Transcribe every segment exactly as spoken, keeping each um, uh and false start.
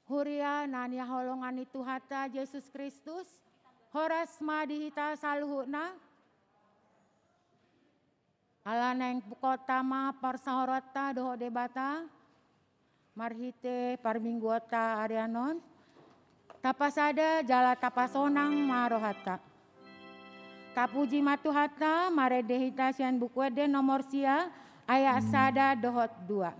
Huria na hinaholongan ni Tuhanta Jesus Kristus, horas ma di hita saluhutna. Ala naeng pungkaonta ma parsaoronta dohot Debata, marhite parmingguonta arian on, tapasada jala tapasonang ma rohanta. Tapuji ma Tuhanta, marende hita sian Buku Ende nomor sia, ayat sada dohot dua.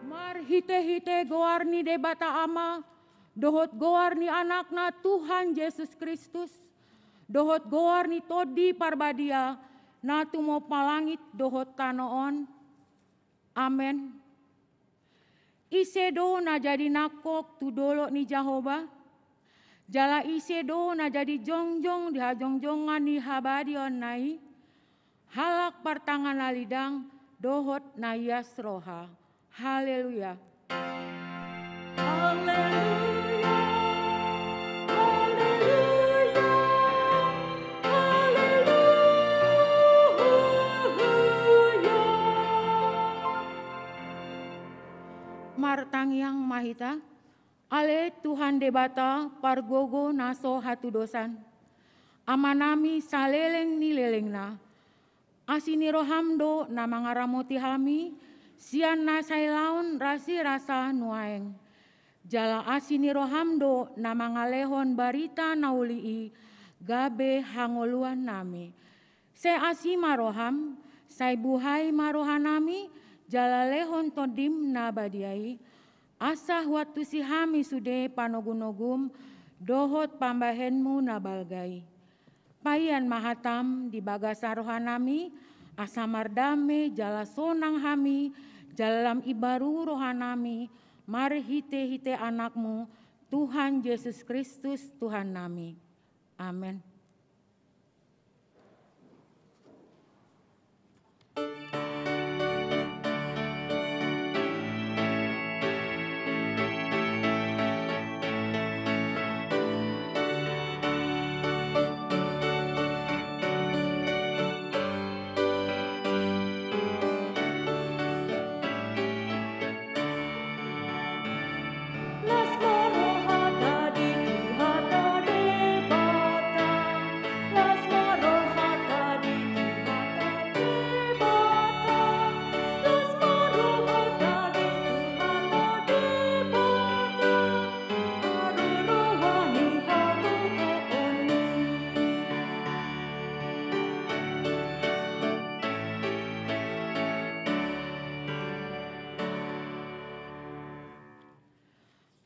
Marhitehite goar ni Debata Ama, dohot goar ni Anakna Tuhan Jesus Kristus, dohot goar ni Tondi Parbadia, na tumompa langit dohot tano on. Amen. Ise do na jadi nangkok tu dolok ni Jahowa? Jala ise do na jadi jongjong di hajongjongan ni habadiaonna i? Halak partangan na lidang dohot na ias roha. Haleluya. Haleluya. Haleluya. Martangiang ma hita. Ale Tuhan Debata, pargogo na so hatudosan, Amanami saleleng ni lelengna, asi ni roham do na mangaramoti hami sian na sailaon rasirasa nuaeng. Jala asi ni roham do na mangalehon barita na uli i gabe hangoluan nami. Sai asi ma roham, sai buhai ma rohanami, jala lehon Tondim na badia i, asa huantusi hami sude panogunogum dohot pambahenmu na balga i. Paihon ma hatam di bagasan rohanami, asa mardame jala sonang hami, jala lam imbaru rohanami, marhitehite Anakmu, Tuhan Jesus Kristus, Tuhannami. Amen.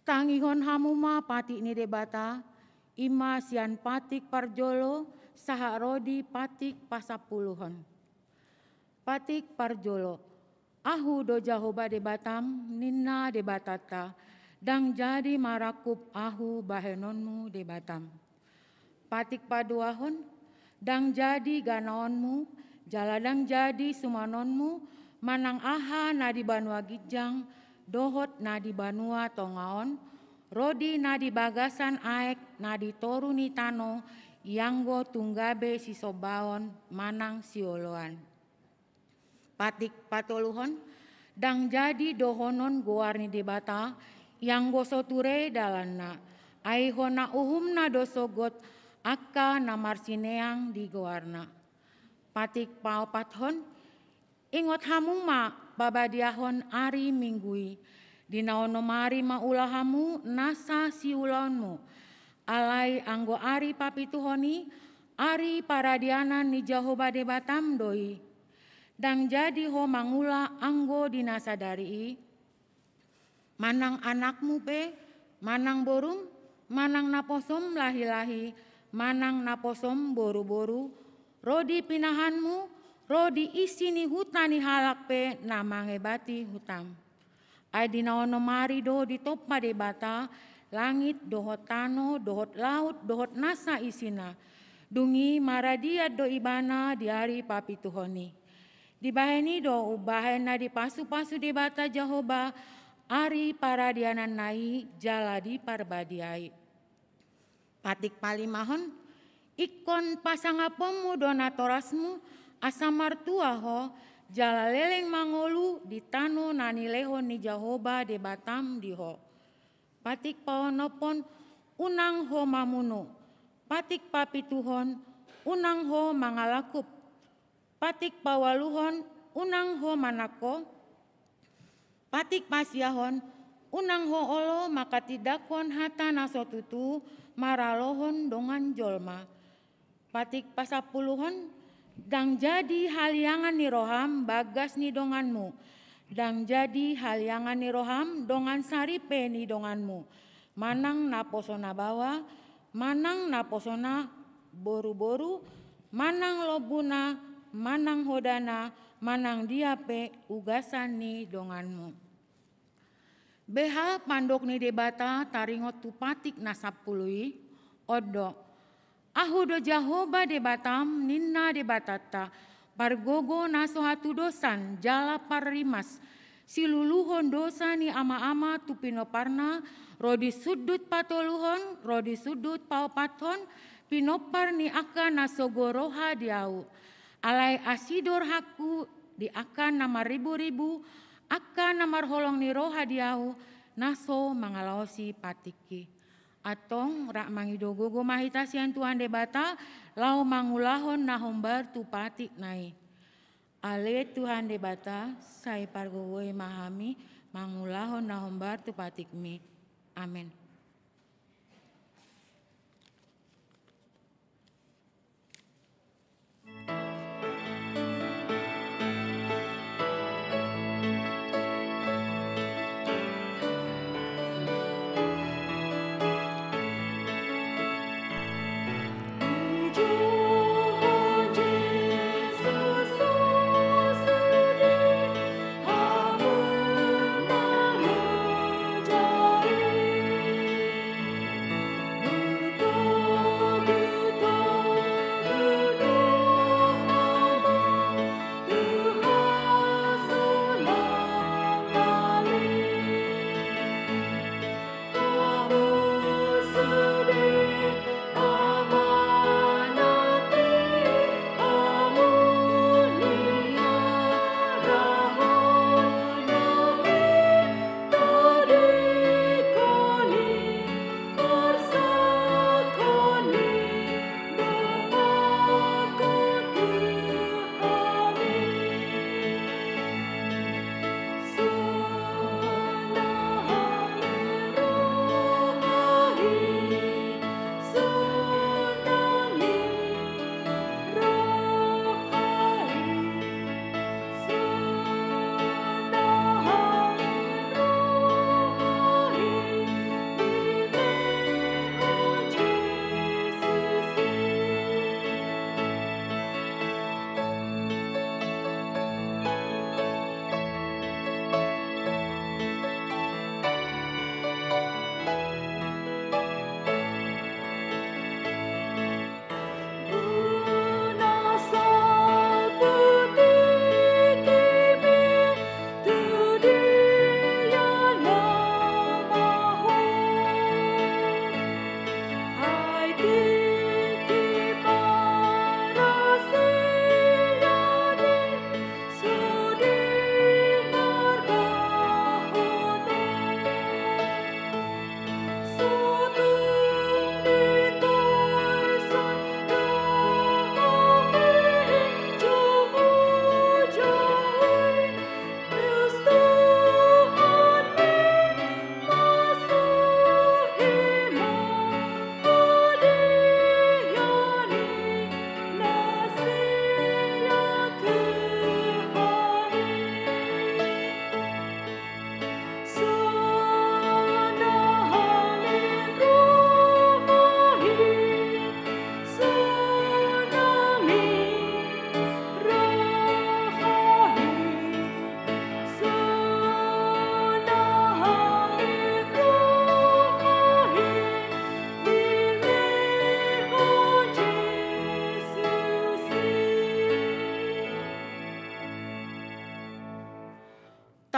Tangihon hamu ma patik ni Debata, i ma sian patik parjolo sahat ro di patik pasampuluhon. Patik parjolo. Ahu do Jahowa Debatam, ninna Debatanta, ndang jadi marangkup Ahu bahenonmu Debatam. Patik paduahon. Ndang jadi ganaonmu, jala ndang jadi sumanonmu, manang aha na di banua ginjang dohot na di banua tonga on, ro di na di bagasan aek na di toru ni tano, ianggo tung gabe sisombaon manang sioloan. Patik patoluhon. Ndang jadi dohonon goar ni Debata, ianggo so ture dalanna, ai hona uhumna do sogot angka na marsineang di goarna. Patik paopathon. Ingot hamu ma pabadiahon ari Minggu i, di na onom ari ma ula hamu nasa siulaonmu. Alai anggo ari papituhon i, ari paradianan ni Jahowa Debatam do i. Ndang jadi ho mangula anggo di na sadari i, manang anakmu pe, manang borum, manang naposom lahilahi, manang naposom boruboru, ro di pinahanmu, ro di isi ni huta ni halak pe na mangebati hutam. Ai di na onom ari do ditompa Debata langit dohot tano dohot laut dohot nasa isina. Dung i maradian do Ibana di ari papituhon i. Dibahen i do umbahen na dipasupasu Debata Jahowa ari paradiananna i jala diparbadiai. Patik palimahon. Ingkon pasangaponmu do natorasmu asa martua ho, jala leleng mangolu di tano na nilehon ni Jahowa Debatam di ho. Patik paonomhon. Unang ho mamunu. Patik papituhon. Unang ho mangalangkup. Patik paualuhon. Unang ho manangko. Patik pasiahon. Unang ho olo manghatindanghon hata na so tutu maralohon dongan jolma. Patik pasampuluhon. Ndang jadi haliangan ni roham bagas ni donganmu. Ndang jadi haliangan ni roham dongan saripe ni donganmu. Manang naposo na baoa, manang naposo na boruboru, manang lombuna, manang hodana, manang dia pe ugasan ni donganmu. Beha pandok ni Debata taringot tu patik na sampulu i? On do. Ahu do Jahowa Debatam, ninna Debatanta, pargogo na so hatudosan jala parrimas, siluluhon dosa ni amaama tu pinomparna, ro di sundut patoluhon ro di sundut paopathon, pinompar ni angka na sogo roha di ahu. Alai asi do rohangku di angka na marriburibu, Angka na marholong ni roha di ahu, na so mangalaosi patikki. Antong rap mangido gogo ma hita sian Tuhan Debata, laho mangulahon na hombar tu patikna i. Ale Tuhan Debata, sai pargogoi ma hami mangulahon na hombar tu patikmi. Amen.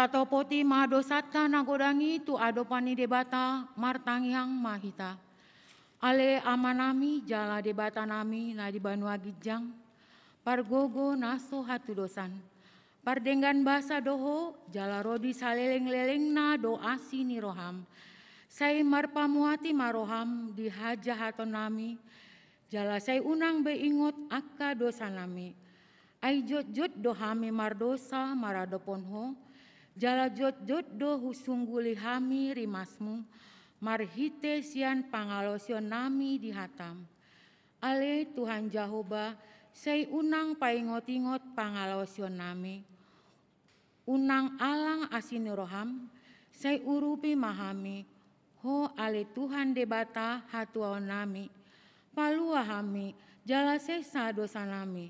Tatopoti ma dosanta na godang i tu adopan ni Debata, martangiang ma hita. Ale Amanami jala Debatanami na di banua ginjang, pargogo na so hatudosan. Pardenggan basa do Ho, jala ro di salelenglelengna do asi ni roham. Sai marpamuati ma roham di hajahatonnami, jala sai unang be ingot angka dosanami. Ai jotjot do hami mardosa maradophon Ho, jala jotjot do husungguli hami rimasmu, marhite sian pangalaosionnami di hatam. Ale Tuhan Jahowa, sai unang paingotingot pangalaosionnami. Unang alang asi ni roham, sai urupi ma hami, Ho ale Tuhan Debata hatuaonnami, palua hami, jala sesa dosanami,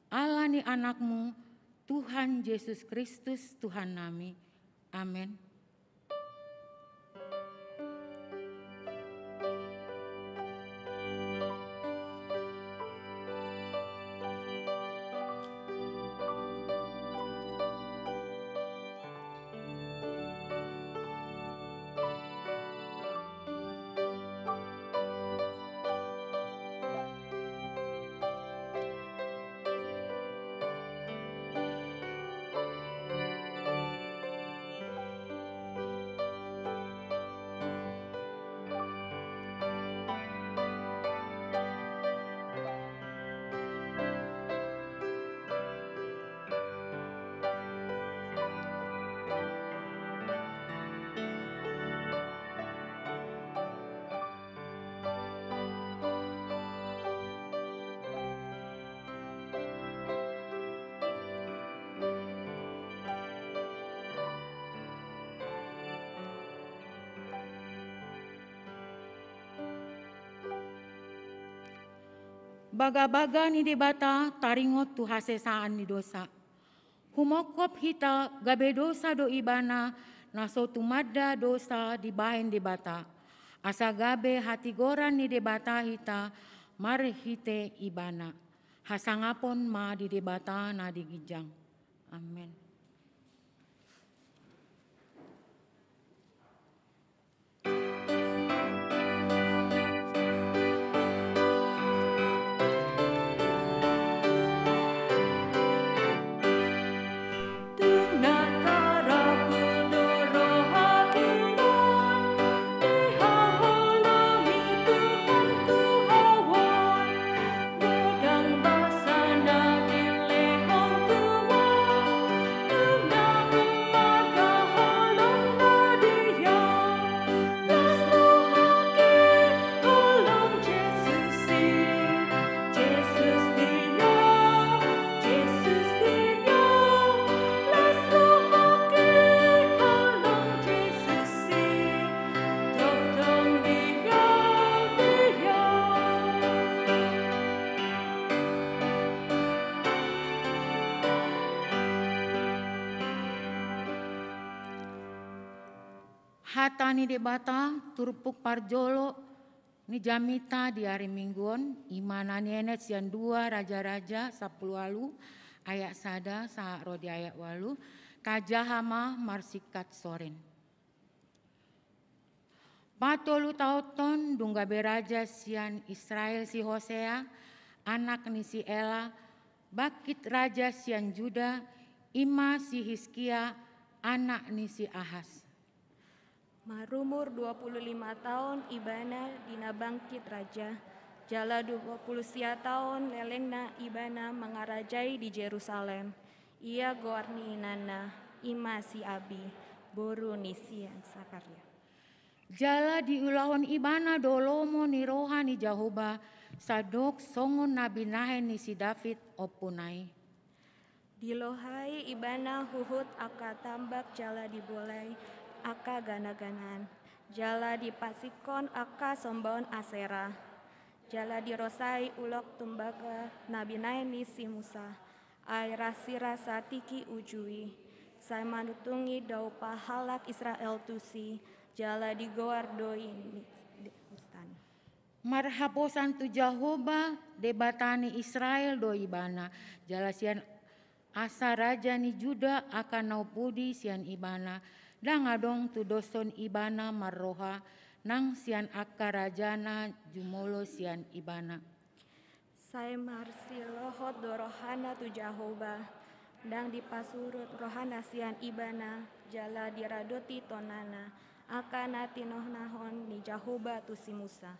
ala ni Anakmu, Tuhan Jesus Kristus, Tuhannami. Amen. Bagabaga ni Debata taringot tu hasesaan ni dosa. Humongkop hita gabe dosa do ibana na so tumanda dosa dibahen Debata, asa gabe hatigoran ni Debata hita marhite ibana. Hasangapon ma di Debata na di ginjang. Amen. Hata ni Debata turpuk parjolo ni jamita di ari Minggu on, i ma na nienet sian dua Raja-raja sampulu ualu ayat sada sahat ro di ayat ualu. Tajaha ma marsingkat sorin. Patolu taonhon dung gabe raja sian Israel si Hosea, anak ni si Ela, bangkit raja sian Juda, i ma si Hiskia, anak ni si Ahas. Marumur dua pulu lima taon ibana di na bangkit raja, jala dua pulu sia taon lelengna ibana mangarajai di Jerusalem. Ia goar ni inanna, i ma si Abi, boru ni sian Sakaria. Jala diulahon ibana do lomo ni roha ni Jahowa, sandok songon na binahen ni si David ompuna i. Dilohai ibana huhut angka tambak jala dibolai angka gana-ganaan, jala dipasinghon angka sombaon Asera, jala dirosai ulok tumbaga na binahen ni si Musa. Ai rasira satingki uju i, sai manuntungi daupa halak Israel tusi, jala digoar do i ni, ni Hustan. Marhaposan tu Jahowa, Debata ni Israel do ibana, jala sian Asa raja ni Juda angka na umpudi sian ibana, ndang adong tudoshon ibana marroha, nang sian angka raja na jumolo sian ibana. Sai marsilohot do rohana tu Jahowa, ndang dipasurut rohana sian ibana, jala diradoti tonana, angka na tinonahon ni Jahowa tu si Musa.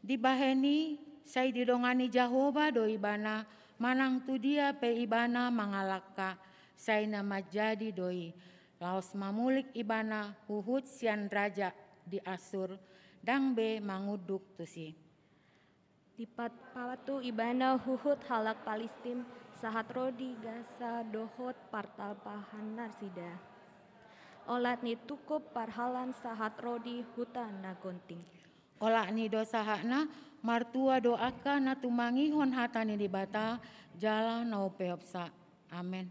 Dibahen i, sai didongani Jahowa do ibana, manang tu dia pe ibana mangalangka, sai na manjadi do i. Laos mamulik ibana huhut sian raja di Assur, ndang be mangunduk tusi. Dipatupatu ibana huhut halak Palistim, sahat ro di Gasa dohot partampahan nasida. Olat ni tungkup parhalan sahat ro di huta na gonting. Olat ni do sahatna, martua do angka na tumangihon hata ni Debata, jala na umpeopsa. Amen.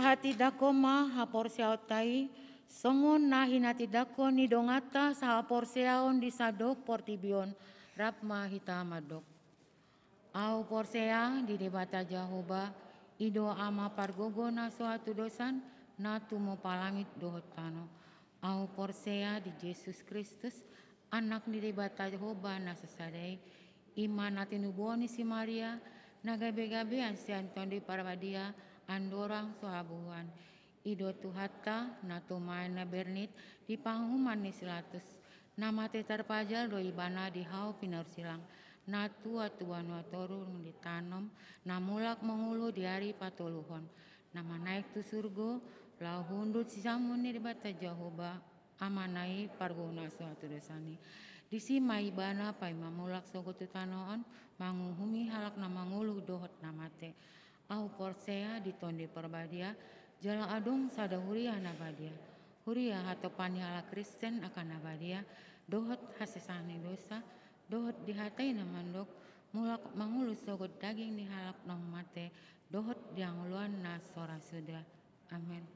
Hatindangkon ma haporseaonta i, songon na hinatindangkon ni donganta sahaporseaon di sandok portibi on. Rap ma hita mandok. Ahu porsea di Debata Jahowa, i do Ama pargogo na so hatudosan, na tumompa langit dohot tano. Ahu porsea di Jesus Kristus, Anak ni Debata Jahowa na sasada i, i ma na tinubuhon ni si Maria, na gabegabean sian Tondi Parbadia, andorang so habuuan. I do Tuhanta, na tumaen na bernit di panguhuman ni si Pilatus, na mate tarpajal do Ibana di hau pinarsilang, na tua tu banua toru dung ditanom, na mulak mangolu di ari patoluhon, na manaek tu surgo, laho hundul sisamun ni Debata Jahowa, Amana i pargogo na so hatudosan i. Disi ma Ibana paima mulak sogot tu tano on, manguhumi halak na mangolu dohot na mate. Ahu porsea di Tondi Parbadia, jala adong sada huria na badia. Huria hatopan ni halak Kristen angka na badia, dohot hasesaan ni dosa, dohot di hata i na mandok, mulak mangolu sogot daging ni halak na mate, dohot di hangoluan na so ra suda. Amen.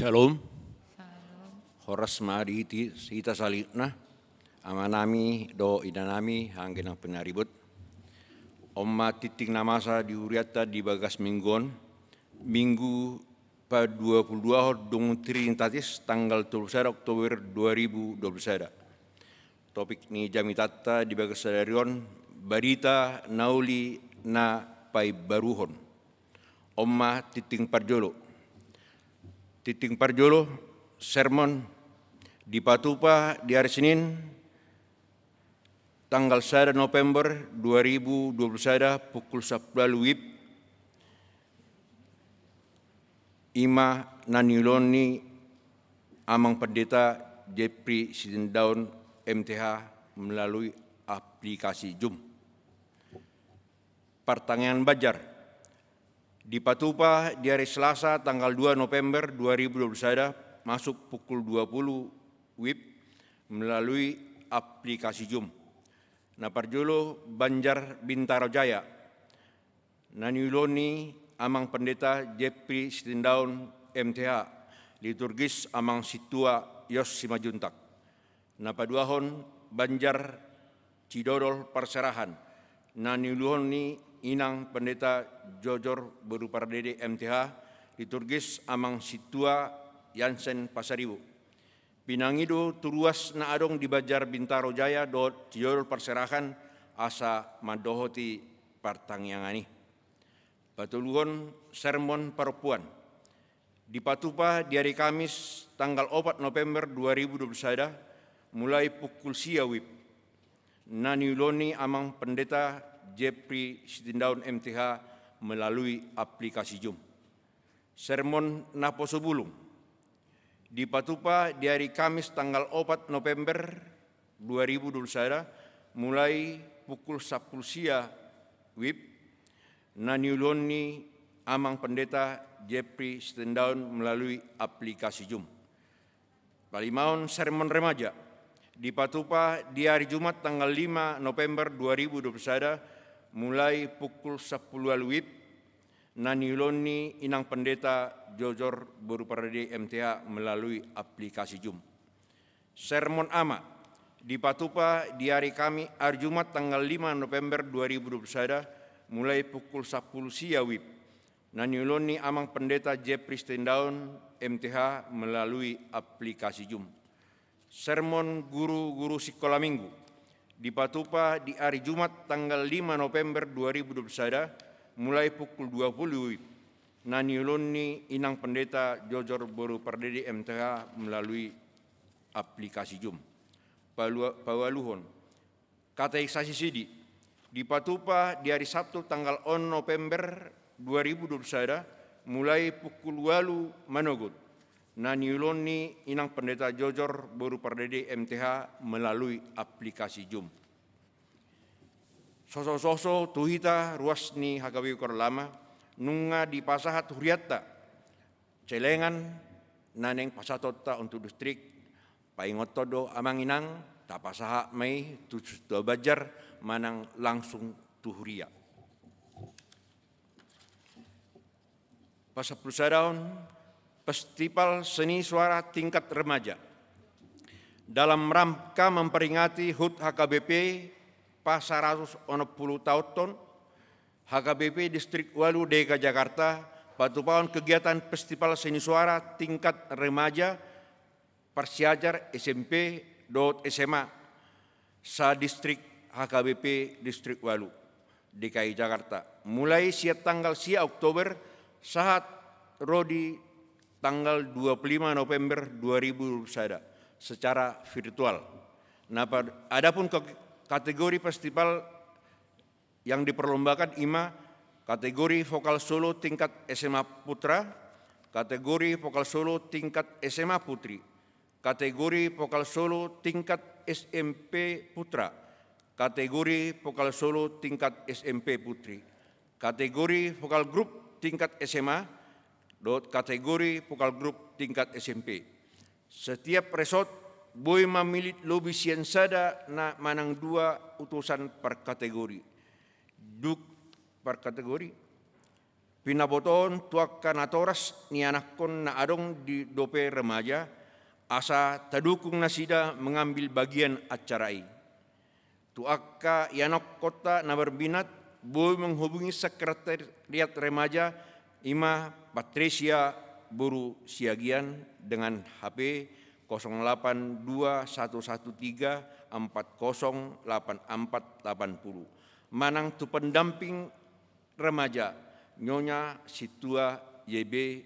Syalom. Syalom. Horas ma di hita, hita saluhutna, amanami dohot inanami, angka na pinaribot. On ma tingting na masa di hurianta di bagas minggu on, Minggu paduapuluduahon dung Trinitatis, tanggal tolu pulu sada Oktober dua ribu dua pulu sada. Topik ni jamitanta di bagas sadari on, barita na uli na paimbaruhon. On ma tingting parjolo. Tingting parjolo, sermon, dipatupa di ari Senin, tanggal sada November dua ribu dua puluh sada pukul sampulu WIB, ima na niulahon ni Amang Pendeta Jeffrey Sitindaun, M T H, melalui aplikasi Zoom. Partangiangan Banjar. Dipatupa di ari Selasa tanggal dua November dua ribu dua puluh sada masuk pukul dua puluh WIB melalui aplikasi Zoom. Na parjolo Banjar Bintaro Jaya. Na niulahon ni Amang Pendeta Jeffrey Sitindaun, M T H, liturgis Amang Sintua Yos Simanjuntak. Na paduahon Banjar Cidodol Parserahan. Na niulahon ni Inang Pendeta Jojor Boru Pardede, M T H, liturgis Amang Sintua Yansen Pasaribu. Pinangido tu ruas na adong di Banjar Bintaro Jaya dohot Cidodol Parserahan asa mandohoti partangiangan i. Patoluhon, sermon parompuan. Dipatupa di ari Kamis tanggal opat November dua ribu dua puluh sada mulai pukul sia WIB. Na niulahon ni Amang Pendeta Jeffrey Sitindaun, M T H, melalui aplikasi Zoom. Sermon Naposobulung. Dipatupa di ari Kamis tanggal opat November dua ribu dua puluh sada mulai pukul sampulu sia WIB, na niulahon ni Amang Pendeta Jeffrey Sitindaun melalui aplikasi Zoom. Palimahon, sermon remaja. Dipatupa di ari Jumat tanggal lima November dua ribu dua puluh sada mulai pukul sampulu ualu WIB, na niulahon ni Inang Pendeta Jojor Boru Pardede, M T H, melalui aplikasi Zoom. Sermon Ama. Dipatupa di ari Kami, ari Jumat tanggal lima November dua ribu dua puluh sada mulai pukul sampulu sia WIB, na niulahon ni Amang Pendeta Jeffrey Sitindaun, M T H, melalui aplikasi Zoom. Sermon guru-guru sikola minggu. Dipatupa di ari Jumat tanggal lima November dua ribu dua puluh sada mulai pukul dua puluh WIB, na niulahon ni Inang Pendeta Jojor Boru Pardede, M T H, melalui aplikasi Zoom. Palua-, paualuhon, katekisasi sidi. Dipatupa di ari Sabtu tanggal onom November dua ribu dua puluh sada mulai pukul ualu manogot, na niulahon ni Inang Pendeta Jojor Boru Pardede, M T H, melalui aplikasi Zoom. Soso-soso tu hita ruas ni H K B P Koramil Lama, nunga dipasahat hurianta celengan na naeng pasahatonta untuk distrik. Paingothon do, Amang Inang, tapasahat ma i tu Sintua Banjar manang langsung tu huria. Pasampulusadahon, Festival Seni Suara Tingkat Remaja. Dalam rangka memperingati HUT H K B P pasaratus onom pulu taonhon, H K B P Distrik Walu D K I Jakarta patupahon kegiatan Festival Seni Suara Tingkat Remaja, parsiajar S M P dohot S M A sadistrik H K B P Distrik Walu D K I Jakarta, mulai sian tanggal sia Oktober sahat ro di tanggal dua puluh lima November dua ribu dua puluh sada secara virtual. Nah, pad-, adapun ke-, kategori festival yang diperlombakan ima kategori vokal solo tingkat S M A putra, kategori vokal solo tingkat S M A putri, kategori vokal solo tingkat S M P putra, kategori vokal solo tingkat S M P putri, kategori vokal grup tingkat S M A, dohot kategori vokal grup tingkat S M P. Setiap resort boi mamillit lobi sian sada na manang dua utusan per kategori. Dung per kategori. Pinabotohon tu angka natoras ni anakkon na adong di dope remaja, asa tadukung nasida mengambil bagian acara i. Tu angka ianakkonta na berminat, boi menghubungi Sekretariat Remaja, ima Patricia Boru Siagian, dengan H P kosong delapan dua satu satu tiga empat kosong delapan empat delapan puluh. Manang tu pendamping remaja, Nyonya Sintua Y B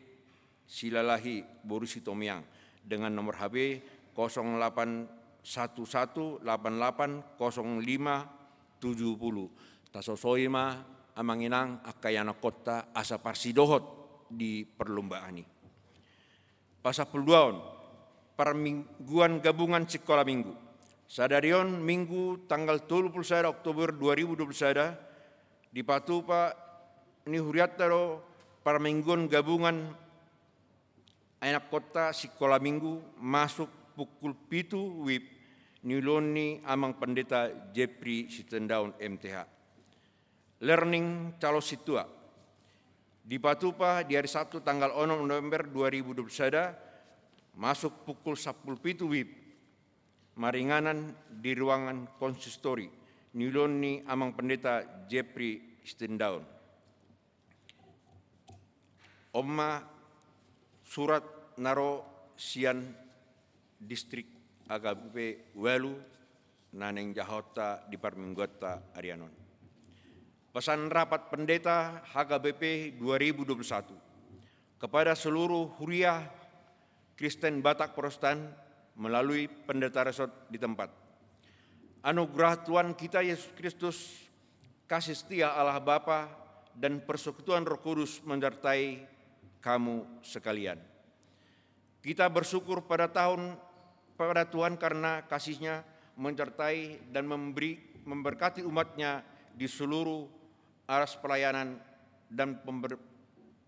Silalahi Boru Sitomiang, dengan nomor H P kosong delapan satu satu delapan delapan kosong lima tujuh puluh. Tasosoi ma amang inang angka ianakhonta asa parsidohot di perlombaan i. Pasampuluduaon, parmingguan gabungan sikola minggu. Sadari on Minggu tanggal tolu puluh sada Oktober dua ribu dua puluh sada, dipatupa ni hurianta do parmingguan gabungan ianakhonta sikola minggu masuk pukul pitu wib, niulahon ni Amang Pendeta Jeffrey Sitindaun M T H. Learning calon sintua dipatupa di hari Sabtu tanggal onom November dua ribu dua puluh sada, masuk pukul sampulu pitu wib, maringanan di ruangan konsistori, niulahon ni Amang Pendeta Jeffrey Sitindaun. On ma surat na ro sian distrik H K B P ualu na naeng jahaonta di parmingguanta arian on. Pesan rapat pendeta H K B P dua ribu dua puluh satu. Kepada seluruh huria Kristen Batak Protestan melalui pendeta resort di tempat. Anugerah Tuhan kita Yesus Kristus, kasih setia Allah Bapa, dan persekutuan Roh Kudus menyertai kamu sekalian. Kita bersyukur pada tahun pada Tuhan karena kasih-Nya menyertai dan memberi memberkati umat-Nya di seluruh aras pelayanan dan pember-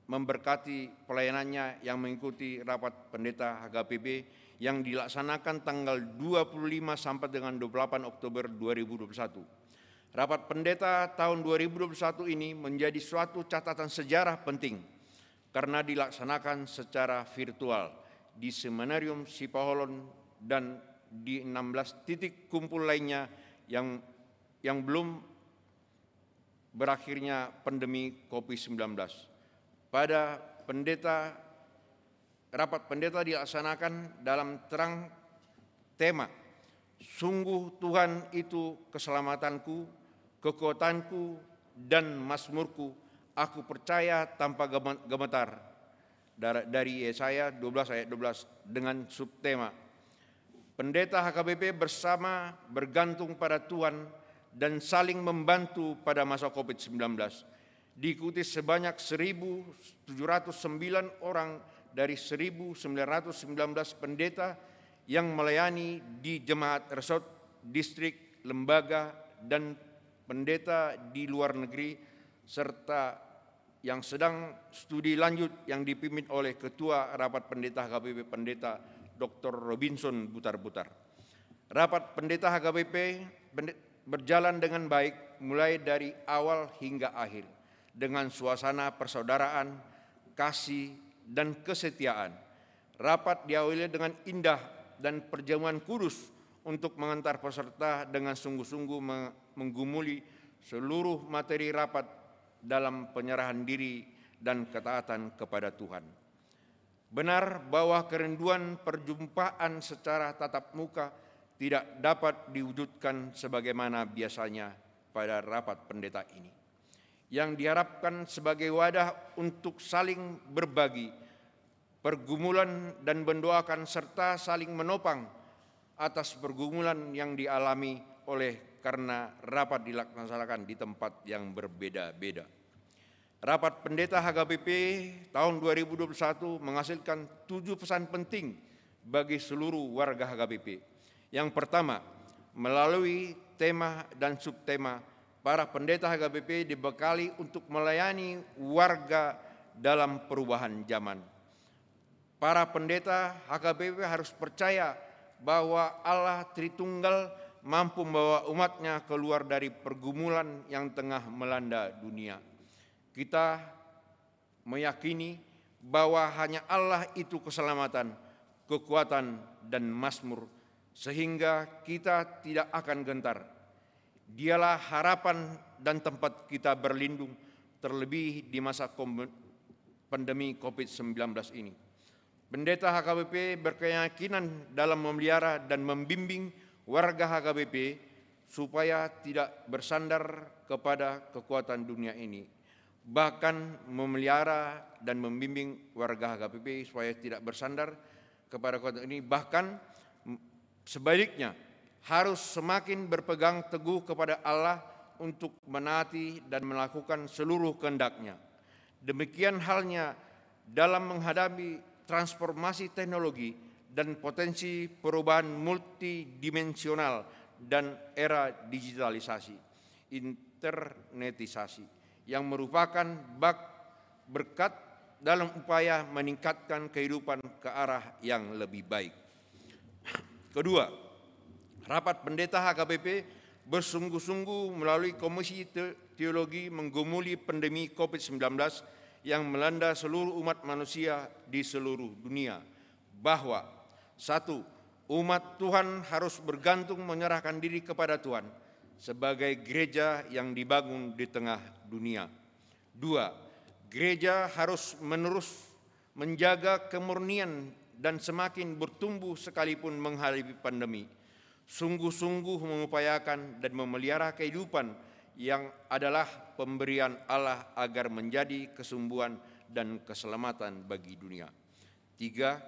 memberkati pelayanannya yang mengikuti rapat pendeta H K B P yang dilaksanakan tanggal dua puluh lima sampai dengan dua puluh delapan Oktober dua ribu dua puluh satu. Rapat pendeta tahun dua ribu dua puluh satu ini menjadi suatu catatan sejarah penting karena dilaksanakan secara virtual di Seminarium Sipaholon dan di enam belas titik kumpul lainnya yang yang belum berakhirnya pandemi covid sembilan belas. Pada pendeta, rapat pendeta dilaksanakan dalam terang tema, "Sungguh Tuhan itu keselamatanku, kekuatanku, dan mazmurku, aku percaya tanpa geme- gemetar." Dar- Dari Yesaya dua belas ayat dua belas dengan subtema, Pendeta H K B P bersama bergantung pada Tuhan dan saling membantu pada masa covid sembilan belas. Diikuti sebanyak seribu tujuh ratus sembilan orang dari seribu sembilan ratus sembilan belas pendeta yang melayani di jemaat resort, distrik, lembaga, dan pendeta di luar negeri, serta yang sedang studi lanjut yang dipimpin oleh Ketua Rapat Pendeta H K B P Pendeta Doktor Robinson Butarbutar. Rapat Pendeta H K B P pende- berjalan dengan baik mulai dari awal hingga akhir dengan suasana persaudaraan, kasih, dan kesetiaan. Rapat diawali dengan indah dan perjamuan kudus untuk mengantar peserta dengan sungguh-sungguh me- menggumuli seluruh materi rapat dalam penyerahan diri dan ketaatan kepada Tuhan. Benar bahwa kerinduan perjumpaan secara tatap muka tidak dapat diwujudkan sebagaimana biasanya pada rapat pendeta ini, yang diharapkan sebagai wadah untuk saling berbagi pergumulan dan mendoakan serta saling menopang atas pergumulan yang dialami oleh karena rapat dilaksanakan di tempat yang berbeda-beda. Rapat Pendeta H K B P tahun dua ribu dua puluh satu menghasilkan tujuh pesan penting bagi seluruh warga H K B P. Yang pertama, melalui tema dan subtema, para pendeta H K B P dibekali untuk melayani warga dalam perubahan zaman. Para pendeta H K B P harus percaya bahwa Allah Tritunggal mampu membawa umat-Nya keluar dari pergumulan yang tengah melanda dunia. Kita meyakini bahwa hanya Allah itu keselamatan, kekuatan, dan mazmur, sehingga kita tidak akan gentar. Dialah harapan dan tempat kita berlindung, terlebih di masa kom- pandemi covid sembilan belas ini. Pendeta H K B P berkeyakinan dalam memelihara dan membimbing warga H K B P supaya tidak bersandar kepada kekuatan dunia ini, bahkan memelihara dan membimbing warga H K B P supaya tidak bersandar kepada kekuatan ini, bahkan m- sebaliknya, harus semakin berpegang teguh kepada Allah untuk menaati dan melakukan seluruh kehendak-Nya. Demikian halnya dalam menghadapi transformasi teknologi dan potensi perubahan multidimensional dan era digitalisasi, internetisasi, yang merupakan bak-, berkat dalam upaya meningkatkan kehidupan ke arah yang lebih baik. Kedua, rapat pendeta H K B P bersungguh-sungguh melalui Komisi Te-, Teologi menggumuli pandemi covid sembilan belas yang melanda seluruh umat manusia di seluruh dunia, bahwa, satu, umat Tuhan harus bergantung menyerahkan diri kepada Tuhan sebagai gereja yang dibangun di tengah dunia. Dua, gereja harus menerus menjaga kemurnian dan semakin bertumbuh sekalipun menghadapi pandemi. Sungguh-sungguh mengupayakan dan memelihara kehidupan yang adalah pemberian Allah agar menjadi kesembuhan dan keselamatan bagi dunia. Tiga,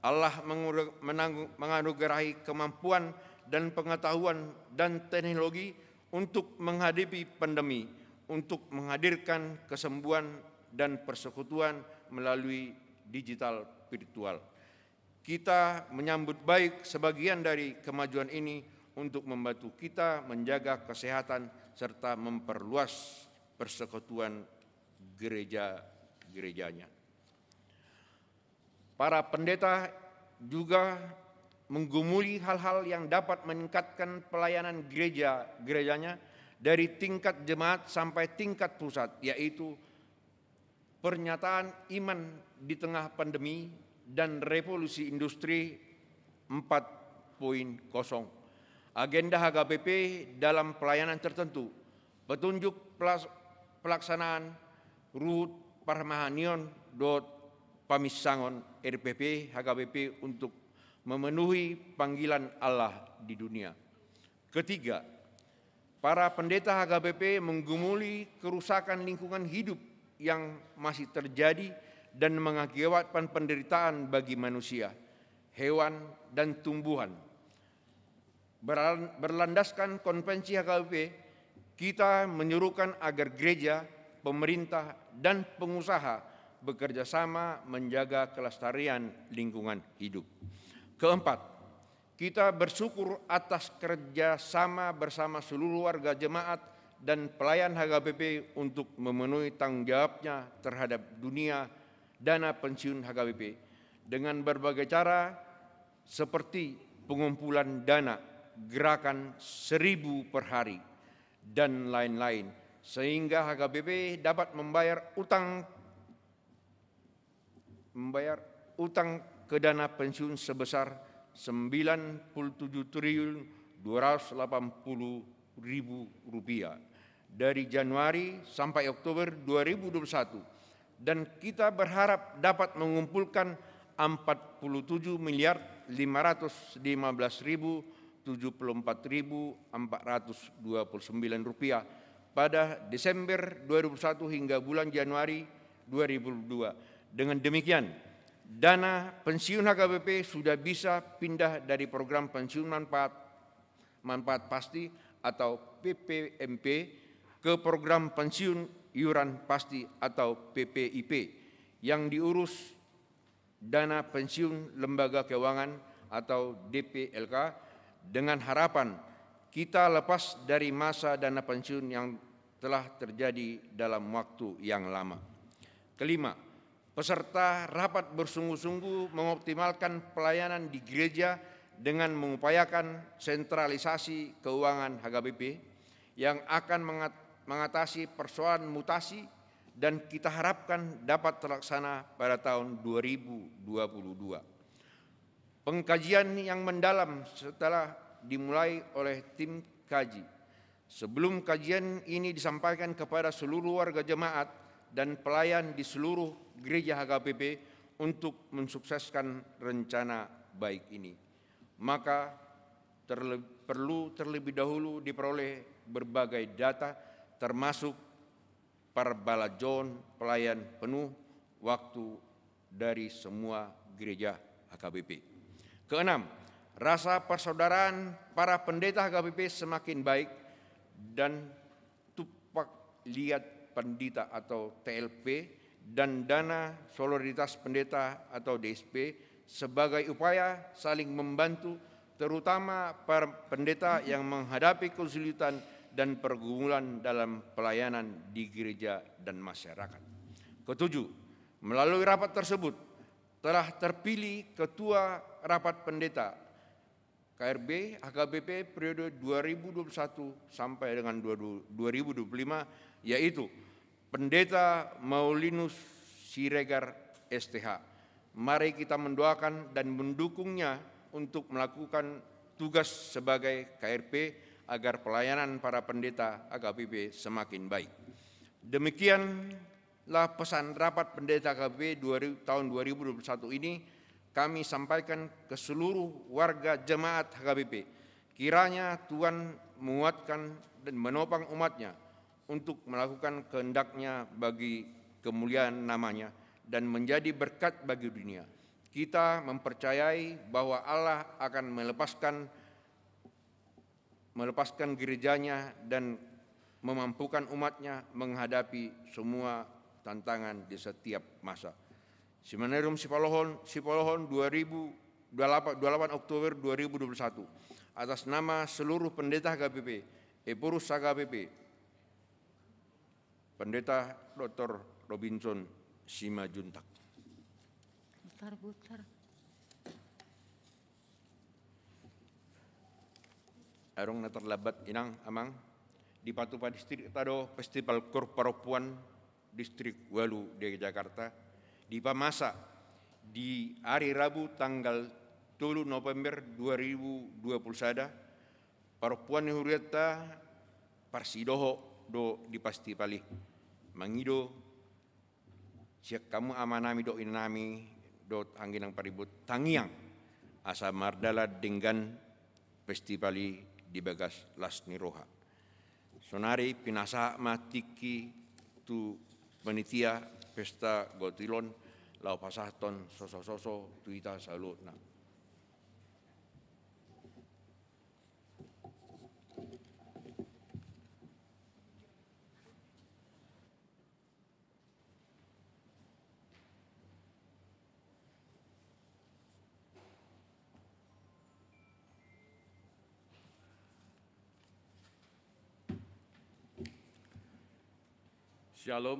Allah menganugerah-, menanggu-, menganugerahi kemampuan dan pengetahuan dan teknologi untuk menghadapi pandemi, untuk menghadirkan kesembuhan dan persekutuan melalui digital virtual. Kita menyambut baik sebagian dari kemajuan ini untuk membantu kita menjaga kesehatan serta memperluas persekutuan gereja-gerejanya. Para pendeta juga menggumuli hal-hal yang dapat meningkatkan pelayanan gereja-gerejanya dari tingkat jemaat sampai tingkat pusat, yaitu pernyataan iman di tengah pandemi dan revolusi industri empat kosong. Agenda H K B P dalam pelayanan tertentu, petunjuk pelas-, pelaksanaan ruhut parrohanion dohot paminsangon R P P H K B P untuk memenuhi panggilan Allah di dunia. Ketiga, para pendeta H K B P menggumuli kerusakan lingkungan hidup yang masih terjadi dan mengakibatkan penderitaan bagi manusia, hewan, dan tumbuhan. Berlan-, berlandaskan konvensi H K B P, kita menyuruhkan agar gereja, pemerintah, dan pengusaha bekerja sama menjaga kelestarian lingkungan hidup. Keempat, kita bersyukur atas kerja sama bersama seluruh warga jemaat dan pelayan H K B P untuk memenuhi tanggung jawabnya terhadap dunia dana pensiun H K B P dengan berbagai cara seperti pengumpulan dana, gerakan seribu per hari, dan lain-lain, sehingga H K B P dapat membayar utang, membayar utang ke dana pensiun sebesar sembilan puluh tujuh triliun dua ratus delapan puluh ribu rupiah dari Januari sampai Oktober dua ribu dua puluh satu, dan kita berharap dapat mengumpulkan empat puluh tujuh miliar lima ratus lima belas ribu tujuh puluh empat ribu empat ratus dua puluh sembilan rupiah pada Desember dua ribu satu hingga bulan Januari dua ribu dua. Dengan demikian, dana pensiun H K B P sudah bisa pindah dari program pensiun manfaat, manfaat pasti atau P P M P ke program pensiun iuran pasti atau P P I P yang diurus dana pensiun lembaga keuangan atau D P L K, dengan harapan kita lepas dari masa dana pensiun yang telah terjadi dalam waktu yang lama. Kelima, peserta rapat bersungguh-sungguh mengoptimalkan pelayanan di gereja dengan mengupayakan sentralisasi keuangan H K B P yang akan mengat-, mengatasi persoalan mutasi dan kita harapkan dapat terlaksana pada tahun dua ribu dua puluh dua. Pengkajian yang mendalam setelah dimulai oleh tim kaji. Sebelum kajian ini disampaikan kepada seluruh warga jemaat dan pelayan di seluruh gereja H K B P untuk mensukseskan rencana baik ini, maka terle-, perlu terlebih dahulu diperoleh berbagai data, termasuk parbalanjoon pelayan penuh waktu dari semua gereja H K B P. Keenam, Rasa persaudaraan para pendeta H K B P semakin baik dan tumpak liat pandita atau T L P dan dana solidaritas pendeta atau D S P sebagai upaya saling membantu, terutama para pendeta yang menghadapi kesulitan dan pergumulan dalam pelayanan di gereja dan masyarakat. Ketujuh, melalui rapat tersebut telah terpilih ketua rapat pendeta K R B H K B P periode dua ribu dua puluh satu sampai dengan dua ribu dua puluh lima, yaitu Pendeta Maulinus Siregar, S T H. Mari kita mendoakan dan mendukungnya untuk melakukan tugas sebagai K R P agar pelayanan para pendeta H K B P semakin baik. Demikianlah pesan rapat pendeta H K B P dua ribu, tahun dua ribu dua puluh satu ini kami sampaikan ke seluruh warga jemaat H K B P. Kiranya Tuhan menguatkan dan menopang umatnya untuk melakukan kehendaknya bagi kemuliaan namanya dan menjadi berkat bagi dunia. Kita mempercayai bahwa Allah akan melepaskan melepaskan gerejanya dan memampukan umatnya menghadapi semua tantangan di setiap masa. Simanarum Sipolohon, Sipolohon dua ribu dua puluh delapan, dua puluh delapan Oktober dua ribu dua puluh satu, atas nama seluruh pendeta H K B P, Ephorus H K B P, Pendeta Doktor Robinson Simanjuntak. Putar, putar. Adong na tarlambat, Inang, Amang, dipatupa distrikta do Festival Koor Parompuan Distrik Walu di Jakarta, dipamasa di ari Rabu tanggal tolu November dua ribu dua puluh sada. Parompuan ni hurianta parsidohot do di festival i. Mangido sian hamu amanami dohot inanami dohot anggi na paribot, tangiang asa mardalan denggan festival i di bagas las ni roha. Sonari pinasahat ma tingki tu panitia pesta gotilon laho pasahathon sosososo tu hita saluhutna. Shalom.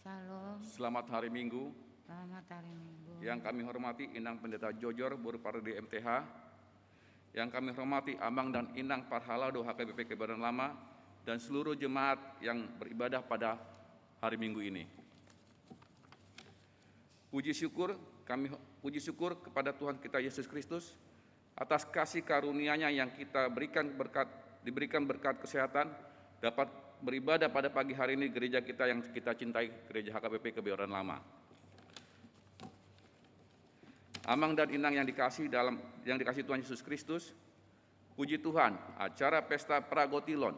Shalom. Selamat hari Minggu. Selamat hari Minggu. Yang kami hormati Inang Pendeta Jojor, Boru Parondi M T H. Yang kami hormati Amang dan Inang Parhalado H K B P Kebayoran Lama dan seluruh jemaat yang beribadah pada hari Minggu ini. Puji syukur kami puji syukur kepada Tuhan kita Yesus Kristus atas kasih karunia-Nya yang kita berikan berkat diberikan berkat kesehatan dapat beribadah pada pagi hari ini gereja kita yang kita cintai, Gereja H K B P Kebayoran Lama. Amang dan Inang yang dikasih dalam yang dikasih Tuhan Yesus Kristus, puji Tuhan, acara pesta Pragotilon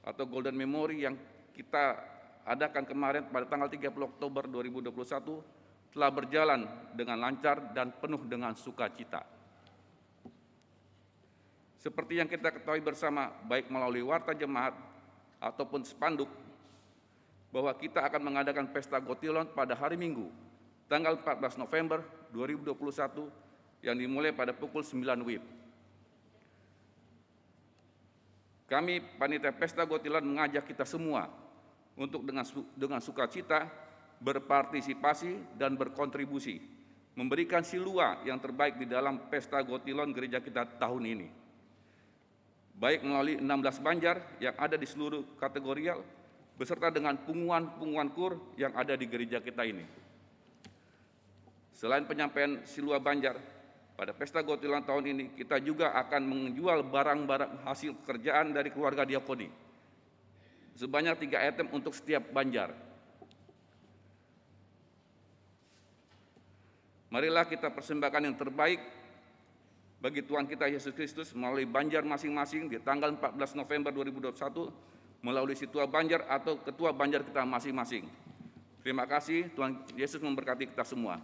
atau Golden Memory yang kita adakan kemarin pada tanggal tiga puluh Oktober dua ribu dua puluh satu telah berjalan dengan lancar dan penuh dengan sukacita. Seperti yang kita ketahui bersama, baik melalui warta jemaat ataupun spanduk, bahwa kita akan mengadakan pesta gotilon pada hari Minggu, tanggal empat belas November dua ribu dua puluh satu, yang dimulai pada pukul sembilan W I B. Kami, panitia pesta gotilon, mengajak kita semua untuk dengan su- dengan sukacita berpartisipasi dan berkontribusi, memberikan silua yang terbaik di dalam pesta gotilon gereja kita tahun ini, baik melalui enam belas banjar yang ada di seluruh kategorial, beserta dengan punguan-punguan kur yang ada di gereja kita ini. Selain penyampaian silua banjar, pada pesta gotilon tahun ini kita juga akan menjual barang-barang hasil pekerjaan dari keluarga diakoni sebanyak tiga item untuk setiap banjar. Marilah kita persembahkan yang terbaik bagi Tuhan kita Yesus Kristus melalui banjar masing-masing di tanggal empat belas November dua ribu dua puluh satu melalui situa banjar atau ketua banjar kita masing-masing. Terima kasih, Tuhan Yesus memberkati kita semua.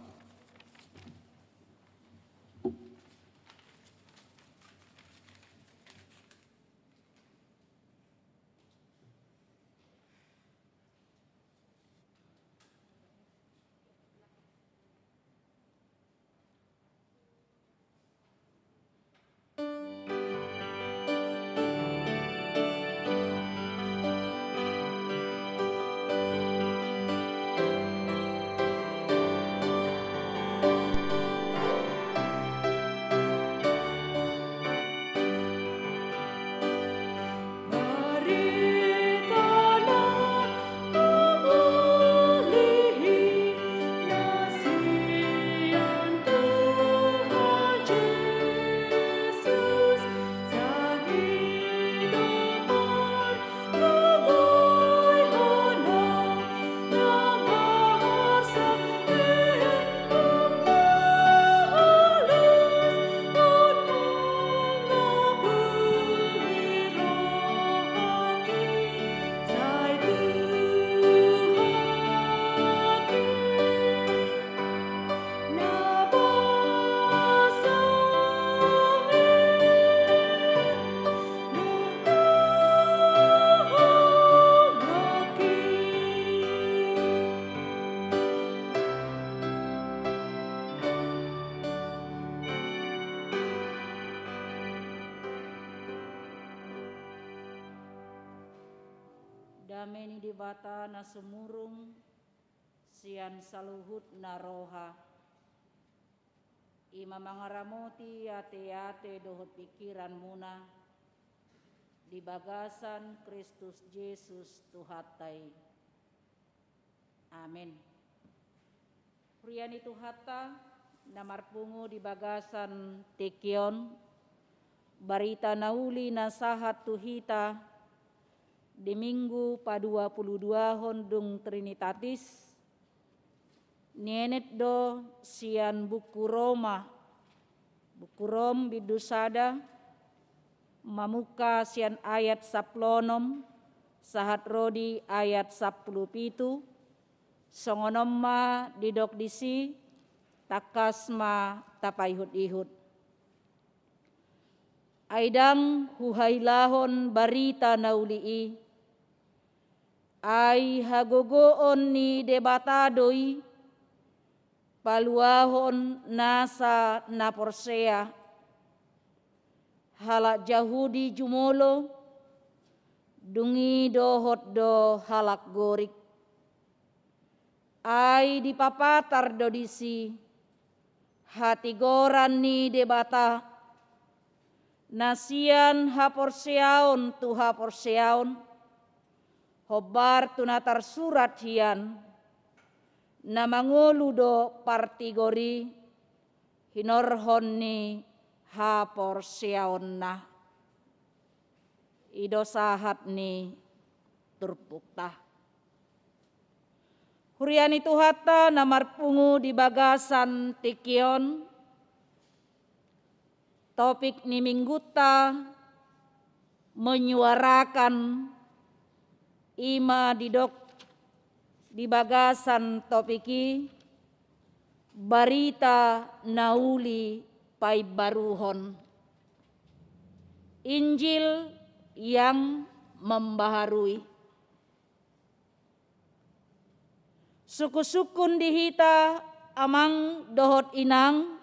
Dame ni Debata na sumurung sian saluhutna roha, i ma mangaramoti ateate dohot pingkiranmuna di bagasan Kristus Jesus Tuhanta i. Amen. Huria ni Tuhanta na marpungu di bagasan tingki on, barita na uli na sahat tu hita di Minggu paduapuluduahon dung Trinitatis, nienet do sian buku Roma, buku Rom bindu sada, mamungka sian ayat sampulu onom sahat ro di ayat sampulu pitu. Songon on ma didok disi, tangkas ma tapaihutihut. Ai ndang huhailahon barita na uli i, ai hagogoon ni Debata do i paluahon nasa na porsea. Halak Jahudi jumolo, dung i dohot do halak Gorik. Ai dipapatar do disi hatigoran ni Debata, na sian haporseaon tu haporseaon, hombar tu na tarsurat hian, na mangolu do partigor i hinorhon ni haporseaonna. I do sahat ni turpukta. Huria ni Tuhanta na marpungu di bagasan tingki on, topik ni minggunta menyuarakan, i ma didok di bagasan topik i, barita na uli paimbaruhon. Injil yang membaharui. Sungkunsungkun di hita amang dohot inang,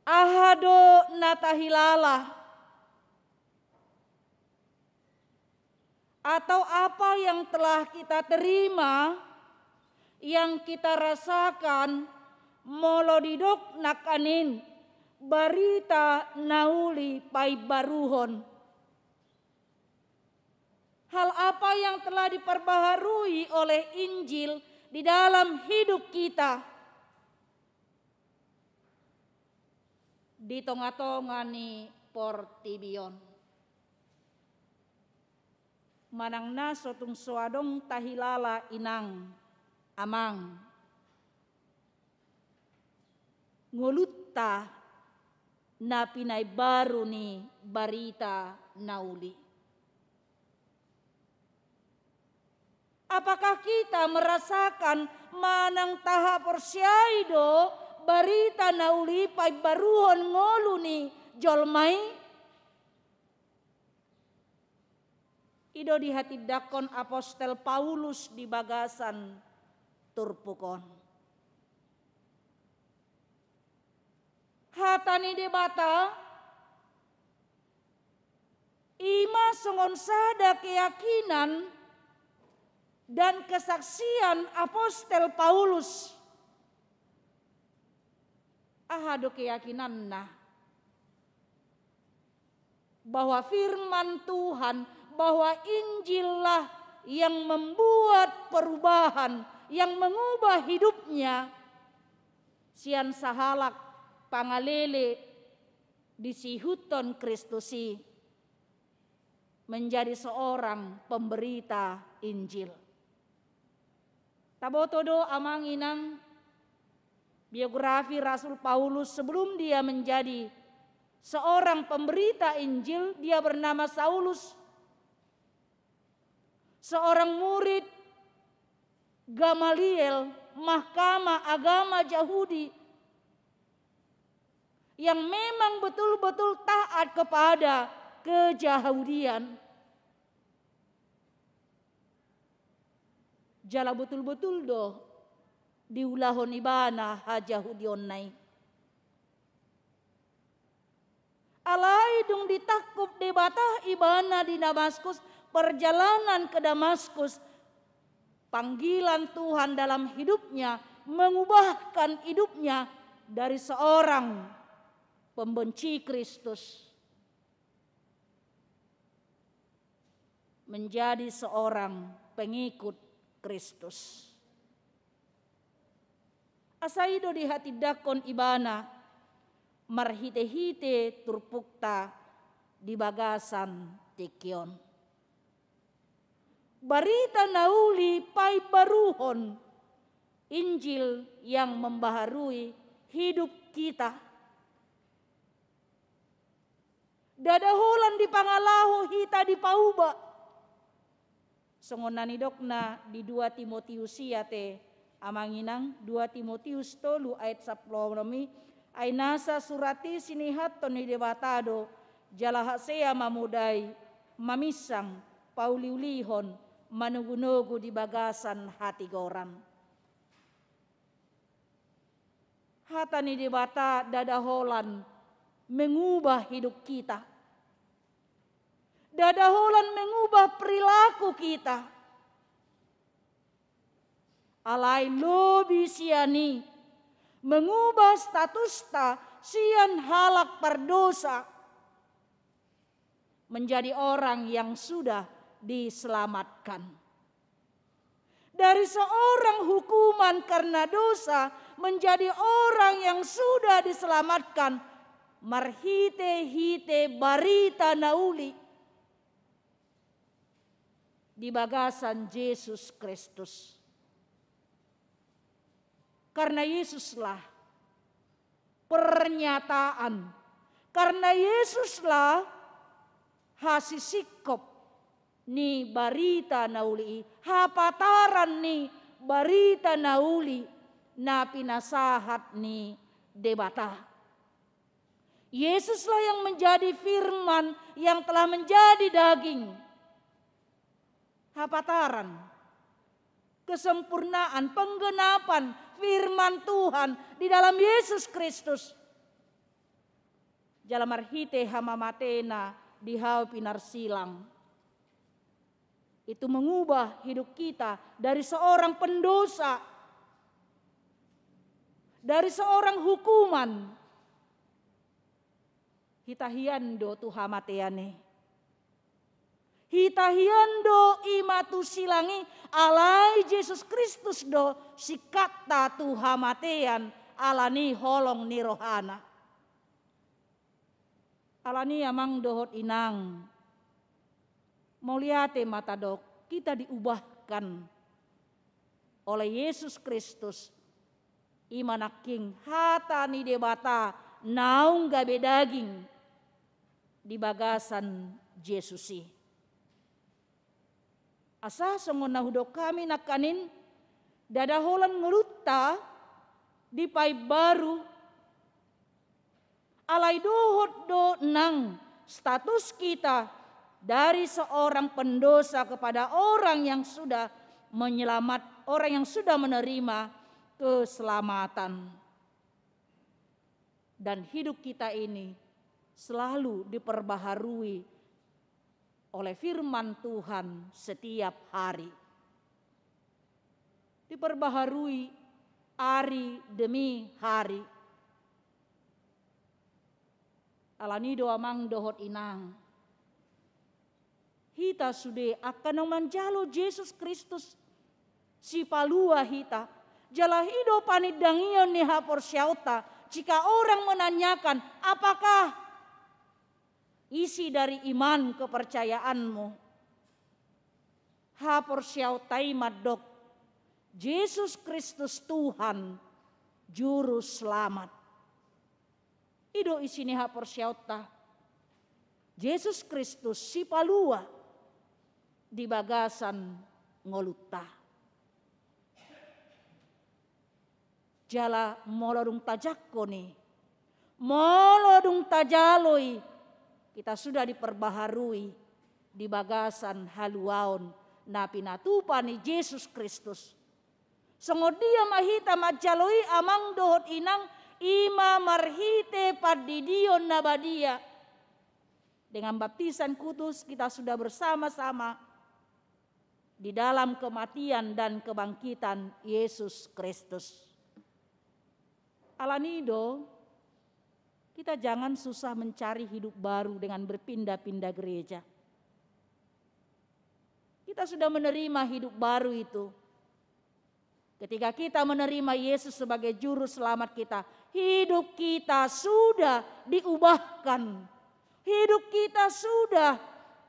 aha do na tahilala, atau apa yang telah kita terima, yang kita rasakan, molo didok nangkaning barita na uli paimbaruhon? Hal apa yang telah diperbaharui oleh Injil di dalam hidup kita di tongatonga ni portibi on? Manang na so tung so adong tahilala inang, amang, ngolunta na pinaimbaru ni barita na uli. Apakah kita merasakan manang tahaporseai do barita na uli paimbaruhon ngolu ni jolma i? I do dihatindangkon apostel Paulus di bagasan turpuk on. Hata ni Debata i ma songon sada keyakinan dan kesaksian apostel Paulus. Aha do keyakinanna? Bahwa firman Tuhan, bahwa Injillah yang membuat perubahan, yang mengubah hidupnya, sian sahalak pangalele disihuthon Kristus i, menjadi seorang pemberita Injil. Taboto do amang inang biografi Rasul Paulus sebelum dia menjadi seorang pemberita Injil, dia bernama Saulus, seorang murid Gamaliel, mahkamah agama Jahudi, yang memang betul-betul taat kepada kejahudian. Jala betul-betul do diulahon ibana hajahudionna i. Alai Dung ditangkup Debata ibana di Damaskus, perjalanan ke Damaskus, panggilan Tuhan dalam hidupnya mengubahkan hidupnya dari seorang pembenci Kristus menjadi seorang pengikut Kristus. Asa i do dihatindangkon ibana marhite-hite turpukta di bagasan tingki on. Barita na uli paimbaruhon, Injil yang membaharui hidup kita. Ndada holan dipangalaho hita dipauba. Songon na nidokna di dua Timotius i ate, amang inang, dua Timotius tolu ayat sampulu onom i, ai nasa surat i sinihathon ni Debata do, jala hasea mamodai, maminsang, pauliulihon, manogunogu di bagasan hatigoran. Hata ni Debata ndada holan mengubah hidup kita. Ndada holan mengubah perilaku kita. Alai lobi sian i mengubah statusta sian halak pardosa menjadi orang yang sudah diselamatkan. Dari seorang hukuman karena dosa menjadi orang yang sudah diselamatkan marhite-hite barita na uli di bagasan Jesus Kristus. Karena Yesuslah pernyataan. Karena Yesuslah hasisingkop ni barita na uli i, hapataran ni barita na uli na pinasahat ni Debata. Yesuslah yang menjadi firman yang telah menjadi daging. Hapataran, kesempurnaan, penggenapan firman Tuhan di dalam Yesus Kristus. Jala marhite hamamatena di hau pinarsilang. Itu mengubah hidup kita dari seorang pendosa, dari seorang hukuman. Hita hian do tu hamatean i. Hita hian do i ma tu silang i, alai Jesus Kristus do singkatta tu hamatean, alani holong ni rohana. Alani amang dohot inang, mauliate ma tadok, kita diubahkan oleh Yesus Kristus, i ma nangkin hata ni Debata naung gabe daging di bagasan Jesus i. Asa songon na hudok hami nangkanin, ndada holan ngolunta dipaimbaru, alai dohot do nang status kita dari seorang pendosa kepada orang yang sudah menyelamat, orang yang sudah menerima keselamatan. Dan hidup kita ini selalu diperbaharui oleh firman Tuhan setiap hari. Diperbaharui hari demi hari. Alani do amang dohot inang, hita sude angka na manjalo Jesus Kristus, sipalua hita. Jala i do panindangion ni haporseaonta, jika orang menanyakan, apakah isi dari iman kepercayaanmu? Haporseaonta i mandok, Jesus Kristus Tuhan, Juru Selamat. I do isi ni haporseaonta, Jesus Kristus sipalua di bagasan ngolunta. Jala molo dung tajangkon i, molo dung tajalo i, kita sudah diperbaharui di bagasan haluaon na pinatupa ni Jesus Kristus. Songon dia ma hita manjalo i amang dohot inang, i ma marhite pandidion na badia. Dengan baptisan kudus kita sudah bersama-sama di dalam kematian dan kebangkitan Yesus Kristus. Alani do, kita jangan susah mencari hidup baru dengan berpindah-pindah gereja. Kita sudah menerima hidup baru itu. Ketika kita menerima Yesus sebagai juru selamat kita, hidup kita sudah diubahkan. Hidup kita sudah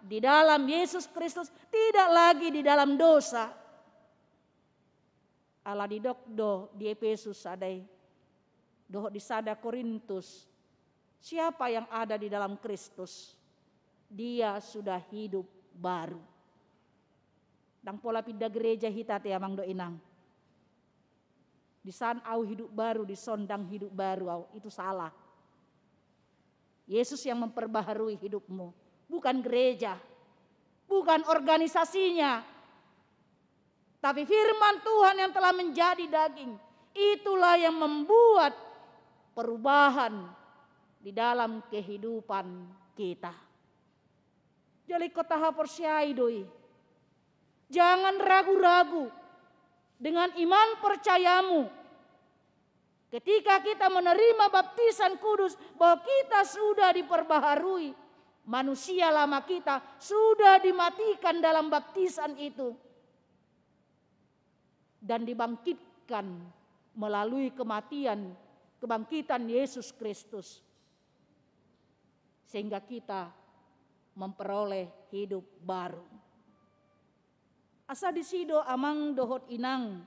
di dalam Yesus Kristus, tidak lagi di dalam dosa. Ala didok do di Epesus sada i, dohot di sada Korintus, siapa yang ada di dalam Kristus, dia sudah hidup baru. Ndang pola pindah gereja hita te, amang dohot inang. Dison au hidup baru, dison ndang hidup baru au, itu salah. Yesus yang memperbaharui hidupmu, bukan gereja, bukan organisasinya. Tapi firman Tuhan yang telah menjadi daging, itulah yang membuat perubahan di dalam kehidupan kita. Jadi kota haporseai do i. Jangan ragu-ragu dengan iman percayamu. Ketika kita menerima baptisan kudus, bahwa kita sudah diperbaharui. Manusia lama kita sudah dimatikan dalam baptisan itu. Dan dibangkitkan melalui kematian, kebangkitan Yesus Kristus. Sehingga kita memperoleh hidup baru. Asa disi do amang dohot inang,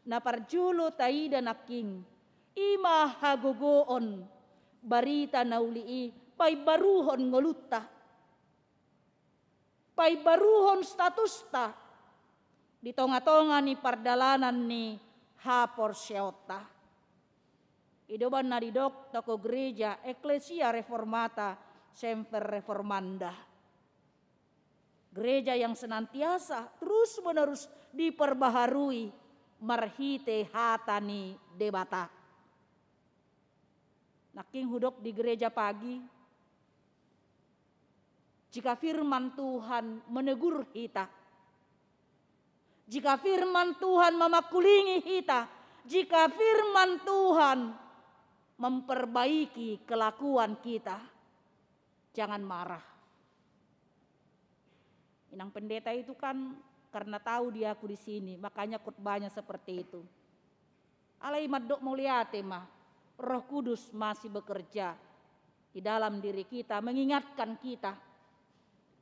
na parjolo taida nangkin, i ma hagogoon, barita na uli i, paimbaruhon ngolunta. Paimbaruhon statusta, di tonga-tonga ni pardalanan ni haporseaonta. I do umbahen na didok tokoh gereja, Ecclesia Reformata, Semper Reformanda. Gereja yang senantiasa terus menerus diperbaharui marhite hata ni Debata. Nangkin hudok di gereja pagi, jika firman Tuhan menegur hita, jika firman Tuhan mamangkulingi hita, jika firman Tuhan memperbaiki kelakuan kita, jangan marah. Inang pendeta itu kan karena tahu dia aku di sini, makanya khotbahnya seperti itu. Alai mandok mauliate ma, Roh Kudus masih bekerja di dalam diri kita, mengingatkan kita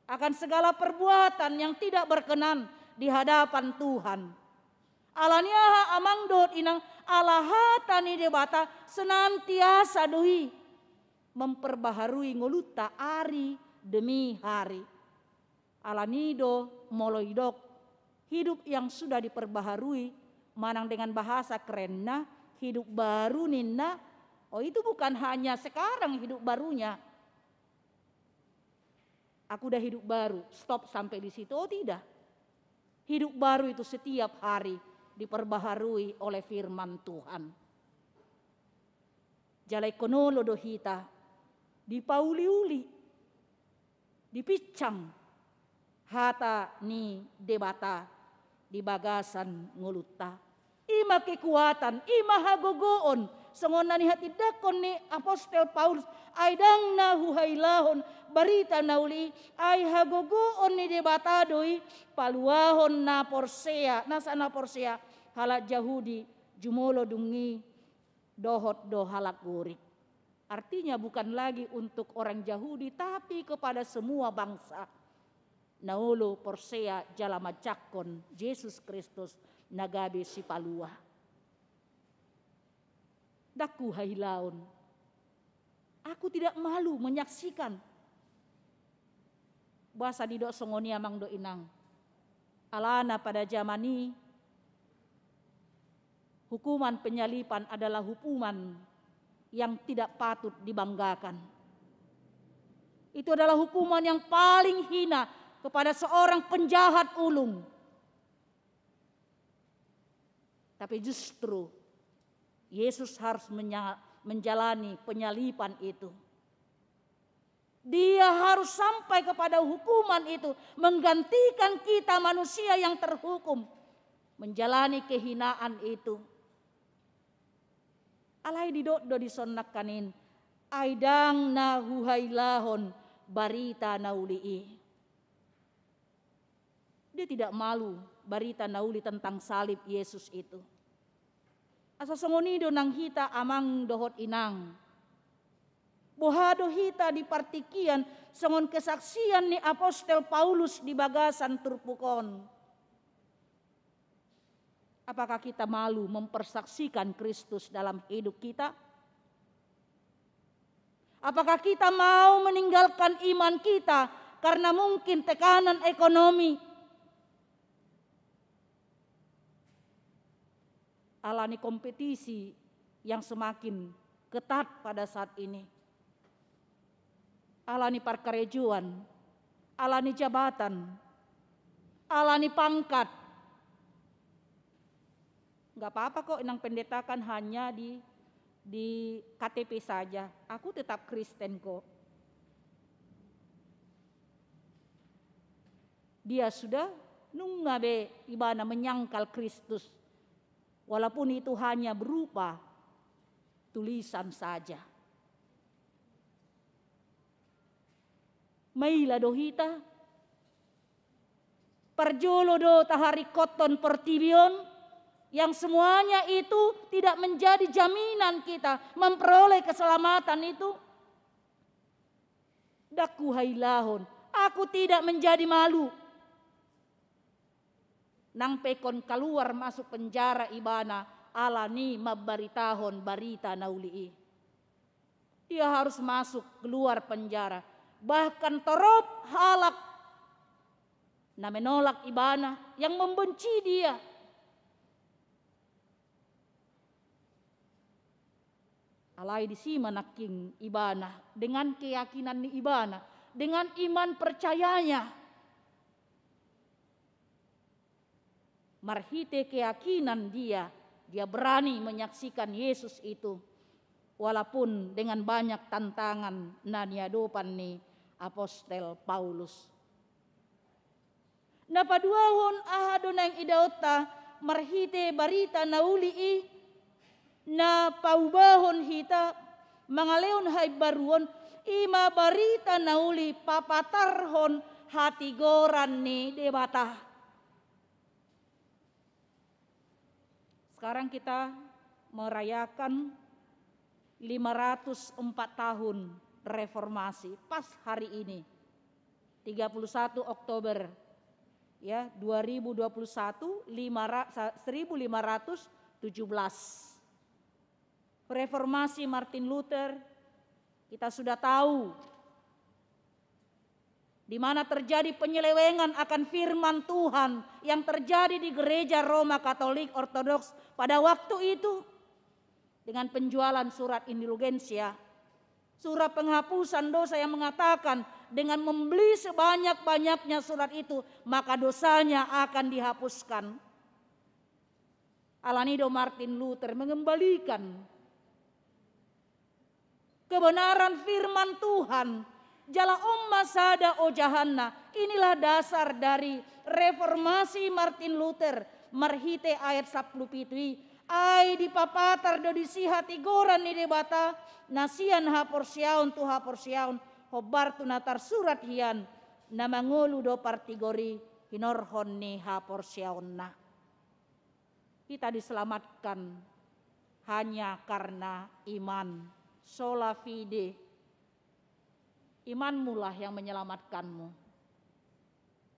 akan segala perbuatan yang tidak berkenan di hadapan Tuhan. Alani aha amang dohot inang, ala hata ni Debata senantiasa do i memperbaharui ngolunta ari demi hari. Alani do molo didok, hidup yang sudah diperbaharui, manang dengan bahasa kerenna, hidup baru ninna, oh, itu bukan hanya sekarang hidup barunya. Aku udah hidup baru, stop sampai di situ. Oh, tidak. Hidup baru itu setiap hari diperbaharui oleh firman Tuhan. Jala ingkon olo do hita dipauliuli, dipinsang hata ni Debata di bagasan ngolunta. I ma kekuatan, i ma hagogoon, songon na nihatindangkon ni apostel Paulus, ai ndang na huhailahon barita na uli i, ai hagogoon ni Debata do i paluahon na porsea, nasa na porsea, halak Jahudi, jumolo dung i dohot do halak Gorik. Artinya bukan lagi untuk orang Jahudi, tapi kepada semua bangsa na olo porsea jala manjangkon Jesus Kristus na gabe Sipalua. Ndang huhailahon. Aku tidak malu menyaksikan. Boasa didok songon i amang dohot inang? Alana pada zaman i, hukuman penyaliban adalah hukuman yang tidak patut dibanggakan. Itu adalah hukuman yang paling hina kepada seorang penjahat ulung. Tapi justru Yesus harus menya-, menjalani penyaliban itu. Dia harus sampai kepada hukuman itu, menggantikan kita manusia yang terhukum menjalani kehinaan itu. Alai didok do dison nangkaning, ai ndang na huhailahon barita na uli i. Dia tidak malu barita na uli tentang salib Yesus itu. Asa songon i do nang hita amang dohot inang. Boha do hita di partingkian songon kesaksian ni apostel Paulus di bagasan turpuk on. Apakah kita malu mempersaksikan Kristus dalam hidup kita? Apakah kita mau meninggalkan iman kita karena mungkin tekanan ekonomi? Alani kompetisi yang semakin ketat pada saat ini. Alani parkarejoan, alani jabatan, alani pangkat. Nggak apa-apa kok, inang pendeta kan hanya di, di K T P saja. Aku tetap Kristen kok. Dia sudah nunga be ibana menyangkal Kristus, walaupun itu hanya berupa tulisan saja. Maila do hita? Parjolo do taharingkothon portibi on, yang semuanya itu tidak menjadi jaminan kita memperoleh keselamatan itu? Ndang huhailahon, aku tidak menjadi malu. Nang pe ingkon kaluar masuk penjara ibana alani mambaritahon barita na uli i. Dia harus masuk keluar penjara. Bahkan torop halak na menolak ibana, yang membenci dia. Alai disi ma nangkin ibana, dengan keyakinan ni ibana, dengan iman percayanya. Marhite keyakinan dia, dia berani menyaksikan Yesus itu, walaupun dengan banyak tantangan na niadopan ni apostel Paulus. Na paduahon, aha do naeng idaonta marhite barita na uli i, na paubahon hita mangalehon haimbaruon, i ma barita na uli papatarhon hatigoran ni Debata. Sekarang kita merayakan lima ratus empat tahun reformasi, pas hari ini, tiga puluh satu Oktober, ya, dua ribu dua puluh satu, lima ra-, sa-, seribu lima ratus tujuh belas. Reformasi Martin Luther, kita sudah tahu di mana terjadi penyelewengan akan firman Tuhan yang terjadi di Gereja Roma Katolik Ortodoks pada waktu itu, dengan penjualan surat indulgensia, surat penghapusan dosa yang mengatakan dengan membeli sebanyak-banyaknya surat itu, maka dosanya akan dihapuskan. Alani do Martin Luther mengembalikan kebenaran firman Tuhan, jala on ma sada ojahanna. Inilah dasar dari reformasi Martin Luther, marhite ayat sampulu pitu i, ai dipapatar do disi hatigoran ni Debata, na sian haporseaon tu haporseaon, hombar tu na tarsurat hian, na mangolu do partigor i hinorhon ni haporseaonna. Kita diselamatkan hanya karena iman, sola fide. Imanmulah yang menyelamatkanmu,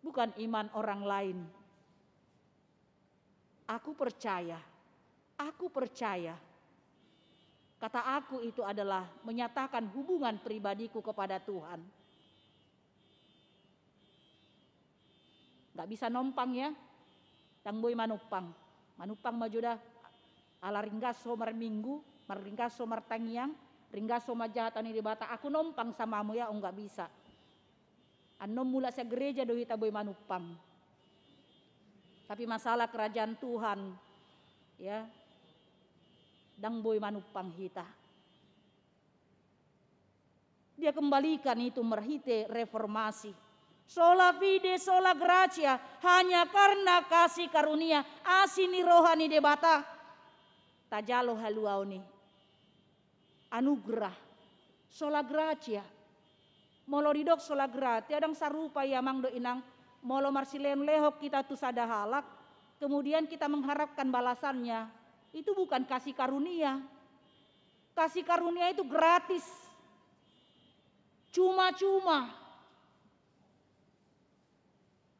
bukan iman orang lain. Aku percaya, aku percaya. Kata aku itu adalah menyatakan hubungan pribadiku kepada Tuhan. Nggak bisa nompang ya. Ndang boi manumpang. Manumpang ma jo da. Ala ringgas ho marminggu, marringgas ho martangiang, ringgas ho manjaha hata ni Debata, aku nompang sama mu ya, oh, nggak bisa. Annon mulak sian gereja do hita boi manumpang. Tapi masalah kerajaan Tuhan, ya, ndang boi manumpang hita. Dia kembalikan itu marhite reformasi. Sola fide, sola gratia, hanya karena kasih karunia, asi ni roha ni Debata. Tajalo haluaon i. Anugerah. Sola gratia. Molo didok sola gratia, ndang sarupa i amang dohot inang, molo marsilehonlehon hita tu sada halak, kemudian kita mengharapkan balasannya. Itu bukan kasih karunia. Kasih karunia itu gratis. Cuma-cuma.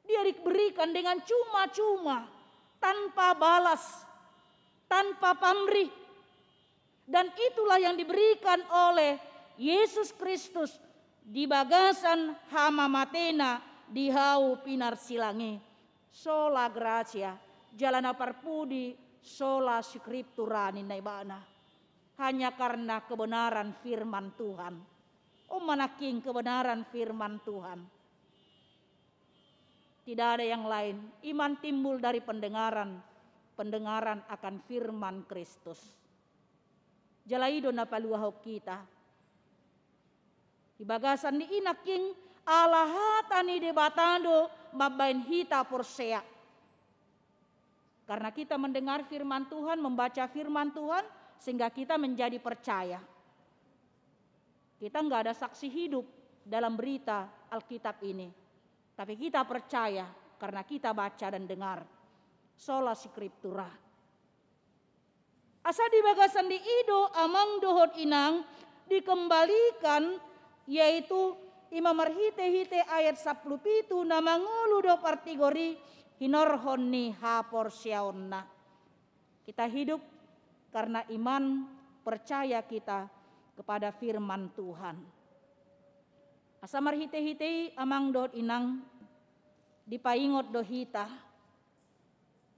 Dia diberikan dengan cuma-cuma, tanpa balas, tanpa pamrih. Dan itulah yang diberikan oleh Yesus Kristus di bagasan hamamatena di hau pinarsilang i. Sola gratia, jala na parpudi, sola scriptura ninna ibana. Hanya karena kebenaran firman Tuhan. On ma nangkin kebenaran firman Tuhan. Tidak ada yang lain. Iman timbul dari pendengaran, pendengaran akan firman Kristus. Jala i do na paluahon hita. Di bagasan ni i nangkin ala hata ni Debata do mambahen hita porsea. Karena kita mendengar firman Tuhan, membaca firman Tuhan, sehingga kita menjadi percaya. Kita nggak ada saksi hidup dalam berita Alkitab ini. Tapi kita percaya karena kita baca dan dengar. Sola scriptura. Asa di bagasan di i do amang dohot inang dikembalikan, yaitu ima marhite-hite ayat sampulu pitu na mangolu do partigor i hinorhon ni haporseaonna. Kita hidup karena iman, percaya kita kepada firman Tuhan. Asa marhite-hite i amang dohot inang dipaingot do hita.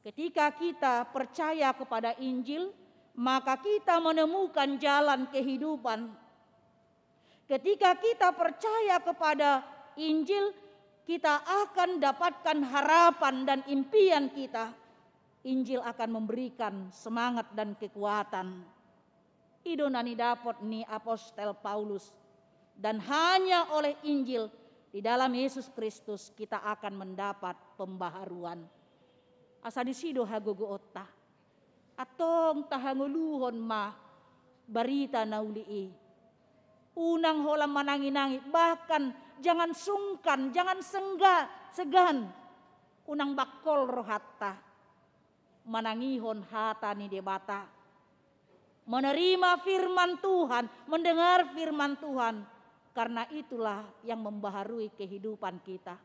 Ketika kita percaya kepada Injil, maka kita menemukan jalan kehidupan. Ketika kita percaya kepada Injil, kita akan dapatkan harapan dan impian kita. Injil akan memberikan semangat dan kekuatan. I do na nidapot ni apostel Paulus. Dan hanya oleh Injil di dalam Yesus Kristus kita akan mendapat pembaharuan. Asa disi do hagogoonta. Antong tahangoluhon ma barita na uli i. Unang holan manangi-nangi, bahkan jangan sungkan, jangan sengga-, segan. Unang bangkol rohanta manangihon hata ni Debata. Menerima firman Tuhan, mendengar firman Tuhan. Karena itulah yang membaharui kehidupan kita.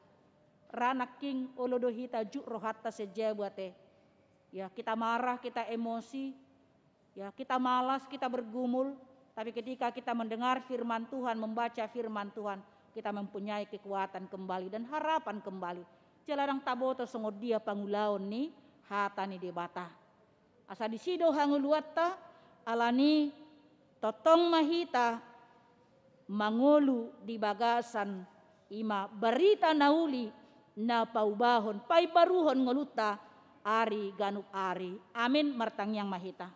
Ra nangkin olo do hita jut rohanta sian jabu ate. Ya, kita marah, kita emosi, ya, kita malas, kita bergumul. Tapi ketika kita mendengar firman Tuhan, membaca firman Tuhan, kita mempunyai kekuatan kembali dan harapan kembali. Jala ndang taboto songon dia pangulaon ni hata ni Debata. Asa disi do hangoluanta, alani tongtong ma hita mangolu di bagasan ima barita na uli na paubahon, paimbaruhon ngolunta ari ganup ari. Amin. Martangiang ma hita.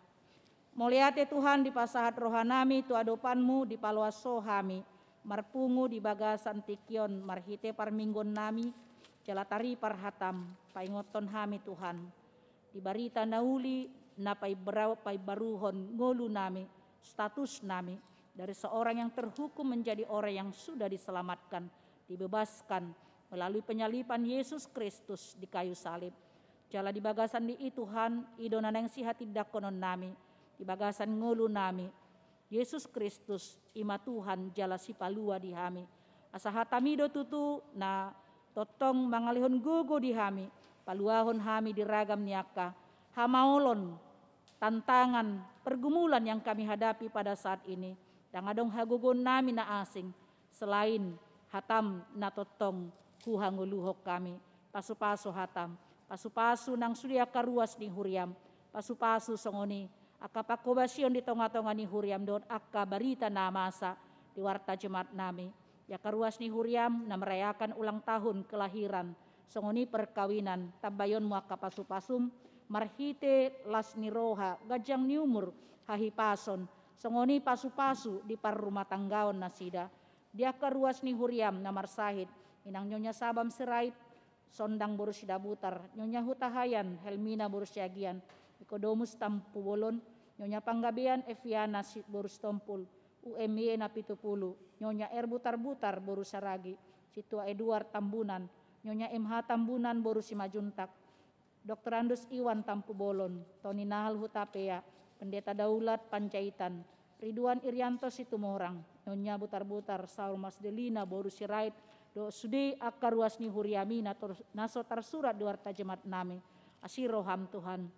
Mauliate Tuhan, dipasahat rohanami tu adopanmu, dipaloas Ho hami marpungu di bagasan tingki on marhite parmingguonnami, jala taripar hatam, paingothon hami Tuhan. Di barita na uli na paibra-, paimbaruhon ngolunami, statusnami, dari seorang yang terhukum menjadi orang yang sudah diselamatkan, dibebaskan melalui penyaliban Yesus Kristus di kayu salib. Jala di bagasan di i Tuhan, i do na naeng sihatindangkononnami, di bagasan ngolunami, Yesus Kristus, ima Tuhan jala Sipalua di hami. Asa hatami do tutu na tongtong mangalehon gogo di hami, paluahon hami di ragam ni angka hamaolon, tantangan, pergumulan yang kami hadapi pada saat ini. Ndang adong hagogoonnami na asing, selain hatam na tongtong huhangoluhon hami. Pasupasu hatam, pasupasu nang sude angka ruas ni huriam, pasupasu songon i angka panghobasion di tonga-tonga ni huriam dohot angka barita na masa di warta jemaatnami. Di angka ruas ni huriam na merayakan ulang tahun kelahiran, songon i perkawinan, tambaionmu angka pasupasum, marhite las ni roha, ganjang ni umur, hahipason, songon i pasupasu di parrumatanggaon nasida. Di angka ruas ni huriam na marsahit, inang Nyonya Sabam Sirait, Sondang boru Sidabutar, Nyonya Hutahayan, Helmina boru Siagian, Nikodemus Tampubolon, Nyonya Panggabean Eviana boru Sitompul, U M Y Napitupulu, Nyonya R Butarbutar boru Saragi, Sintua Eduard Tambunan, Nyonya M H Tambunan boru Simanjuntak, Doktorandus Iwan Tampubolon, Tony Nahal Hutapea, Pendeta Daulat Panjaitan, Ridwan Irianto Situmorang, Nyonya Butarbutar Saur Masdelina boru Sirait, dohot sude angka ruas ni huriami na tor-, na so tarsurat di warta jemaat nami. Asi roham Tuhan,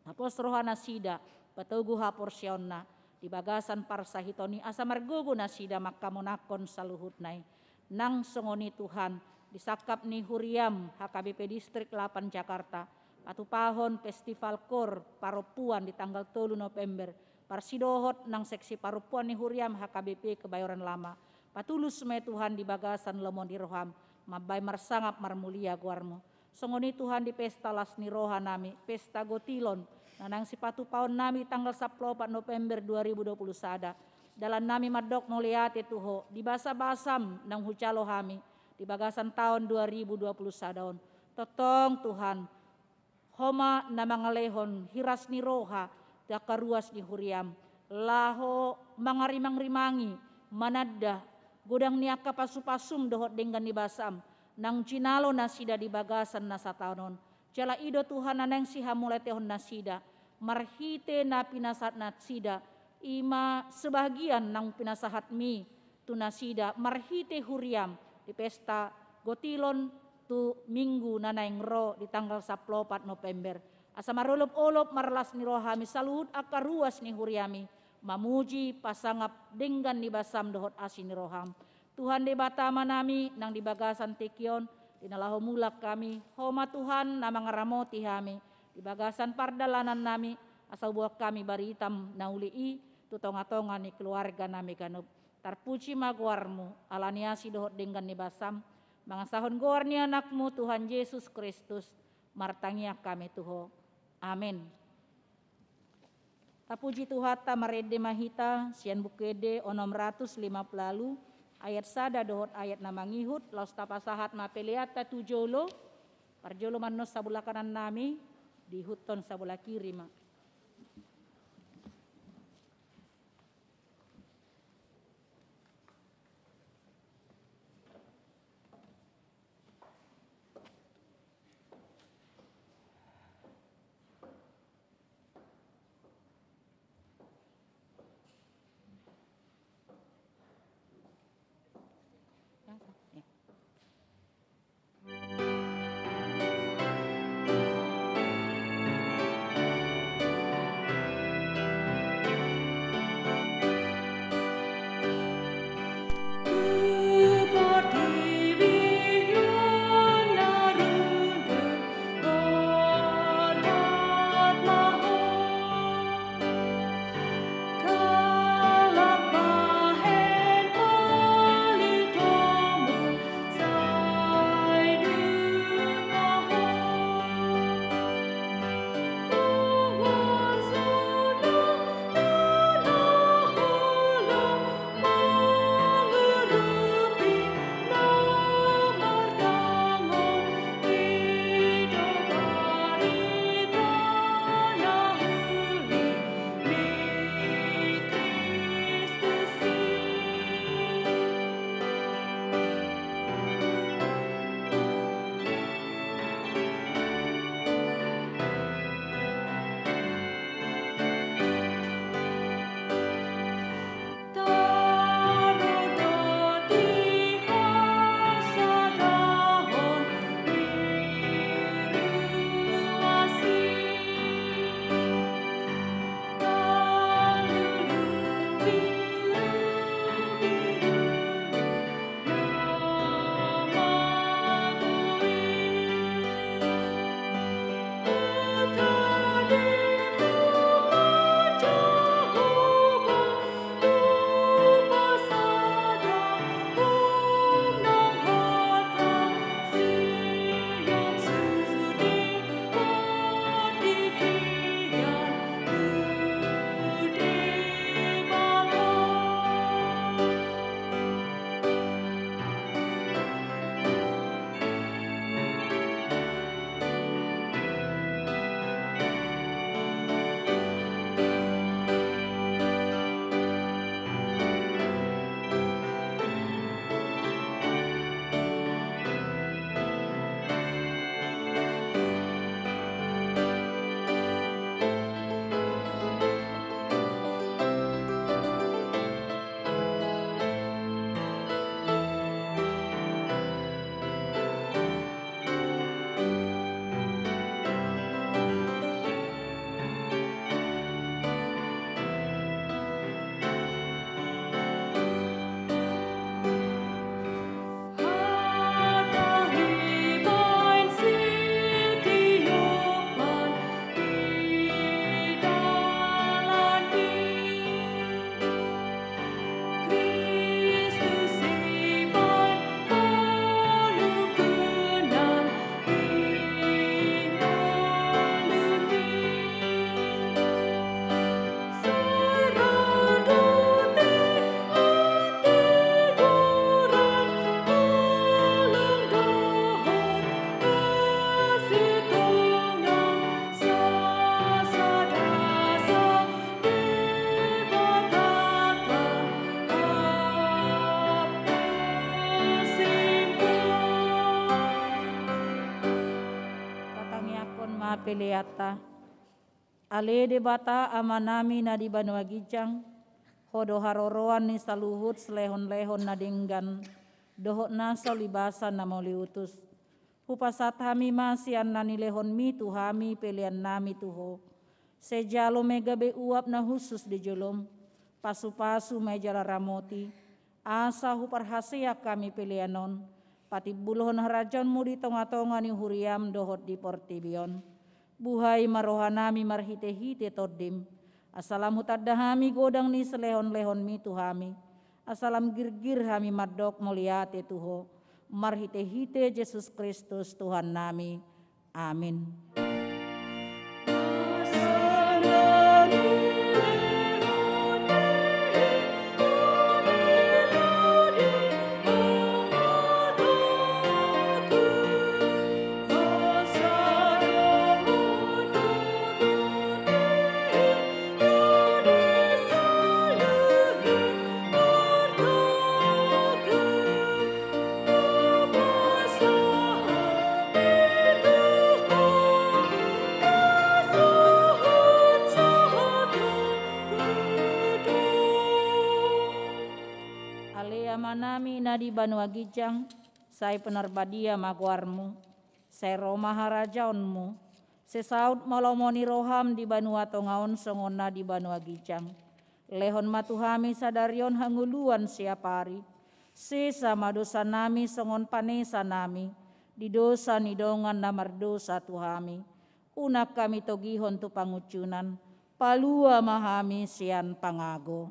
na pos roha nasida, patogu haporseaonna di bagasan parsahiton i, asa margogo nasida mangkamonangkon saluhutna i. Nang songon i Tuhan, di sangkap ni huriam H K B P Distrik lapan Jakarta, patupahon festival kor parompuan di tanggal tolu November, parsidohot nang seksi parompuan ni huriam H K B P Kebayoran Lama, patulus ma i Tuhan di bagasan lomo ni roham, mambahen marsangap marmulia goarmu. Songon i Tuhan, di pesta las ni roha nami, pesta gotilon, na naeng sipatupaon nami tanggal sampulu opat November dua ribu dua puluh sada, dalan nami mandok mauliate tu Ho, di basabasam naung hujalo hami di bagasan taon dua ribu dua puluh sada on. Tongtong Tuhan, Ho ma na mangalehon hiras ni roha tu angka ruas ni huriam, laho mangarimangrimangi, mananda godang ni angka pasupasum dohot denggan ni basam naung jinalo nasida di bagasan na sataon on. Jala i do Tuhan na naeng sihamauliatehon nasida, marhite na pinasahat nasida, i ma sebagian naung pinasahatmi tu nasida marhite huriam di pesta gotilon tu Minggu na naeng ro di tanggal sampulu opat November. Asa marolopolop marlas ni roha hami saluhut angka ruas ni huriami, mamuji, pasangap denggan ni basam dohot asi ni roham. Tuhan Debata Ama nami, nang di bagasan tingki on, di na laho mulak hami, Ho ma Tuhan na mangaramoti hami di bagasan pardalanan nami, asa huboan hami baritam na uli i tu tongatonga ni keluarga nami ganup. Tarpuji ma goarmu, ala ni asi dohot denggan ni basam, mangasahon goar ni Anakmu Tuhan Jesus Kristus, martangiang hami tu Ho. Amen. Tapuji Tuhanta, marende ma hita sian Buku Ende onom ratus lima pulu ualu, ayat sada dohot ayat na mangihut, laos tapasahat ma peleanta tu jolo, parjolo ma annon sabola kanan nami, diihuthon sabola kiri ma. Peleanta. Ale Debata Amanami na di banua ginjang, Ho do haroroan ni saluhut silehonlehon na denggan dohot na so libasan na mauliutus. Hupasahat hami ma sian na nilehonMi tu hami peleannami tu Ho. Sai jalo ma i gabe uap na hushus di joloM, pasupasu ma i jala ramoti, asa huparhaseang hami pelean on patimbulhon harajaonMu di tongatonga ni huriaM dohot di portibi on. Buhai ma rohanami marhitehite TondiM, asa lam hutanda hami godang ni silehonlehonMi tu hami, asa lam girgir hami mandok mauliate tu Ho, marhitehite Jesus Kristus Tuhannami. Amin. Ale Amanami na di banua ginjang, sai pinarbadia ma goarMu, sai ro ma harajaonMu, sai saut ma lomo ni rohaM di banua tonga on songon na di banua ginjang. Lehon ma tu hami sadari on hangoluan siapari. Sesa ma dosanami songon panesanami di dosa ni dongan na mardosa tu hami. Unang hami togihon tu pangunjunan, palua ma hami sian pangago.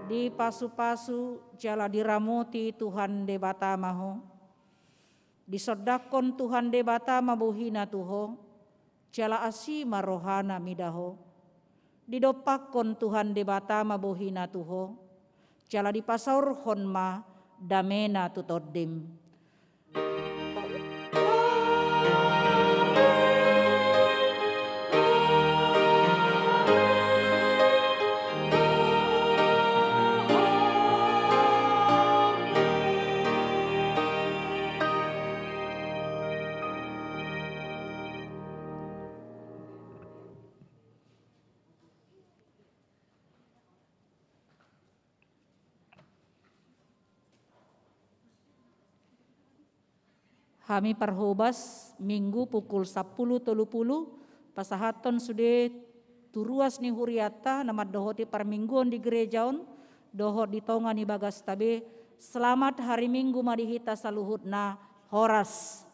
Dipasupasu jala diramoti Tuhan Debata ma ho. Disondangkon Tuhan Debata ma bohiNa tu ho, jala asi ma rohaNa mida ho. Didompakkon Tuhan Debata ma bohiNa tu ho, jala dipasaorhon ma dameNa tu tondim. Hami parhobas Minggu pukul sampulu tolu pulu, pasahathon sude tu ruas ni hurianta na mandohoti parmingguon di gereja on, dohot di tonga ni bagasta be, selamat hari Minggu ma di hita saluhutna, horas.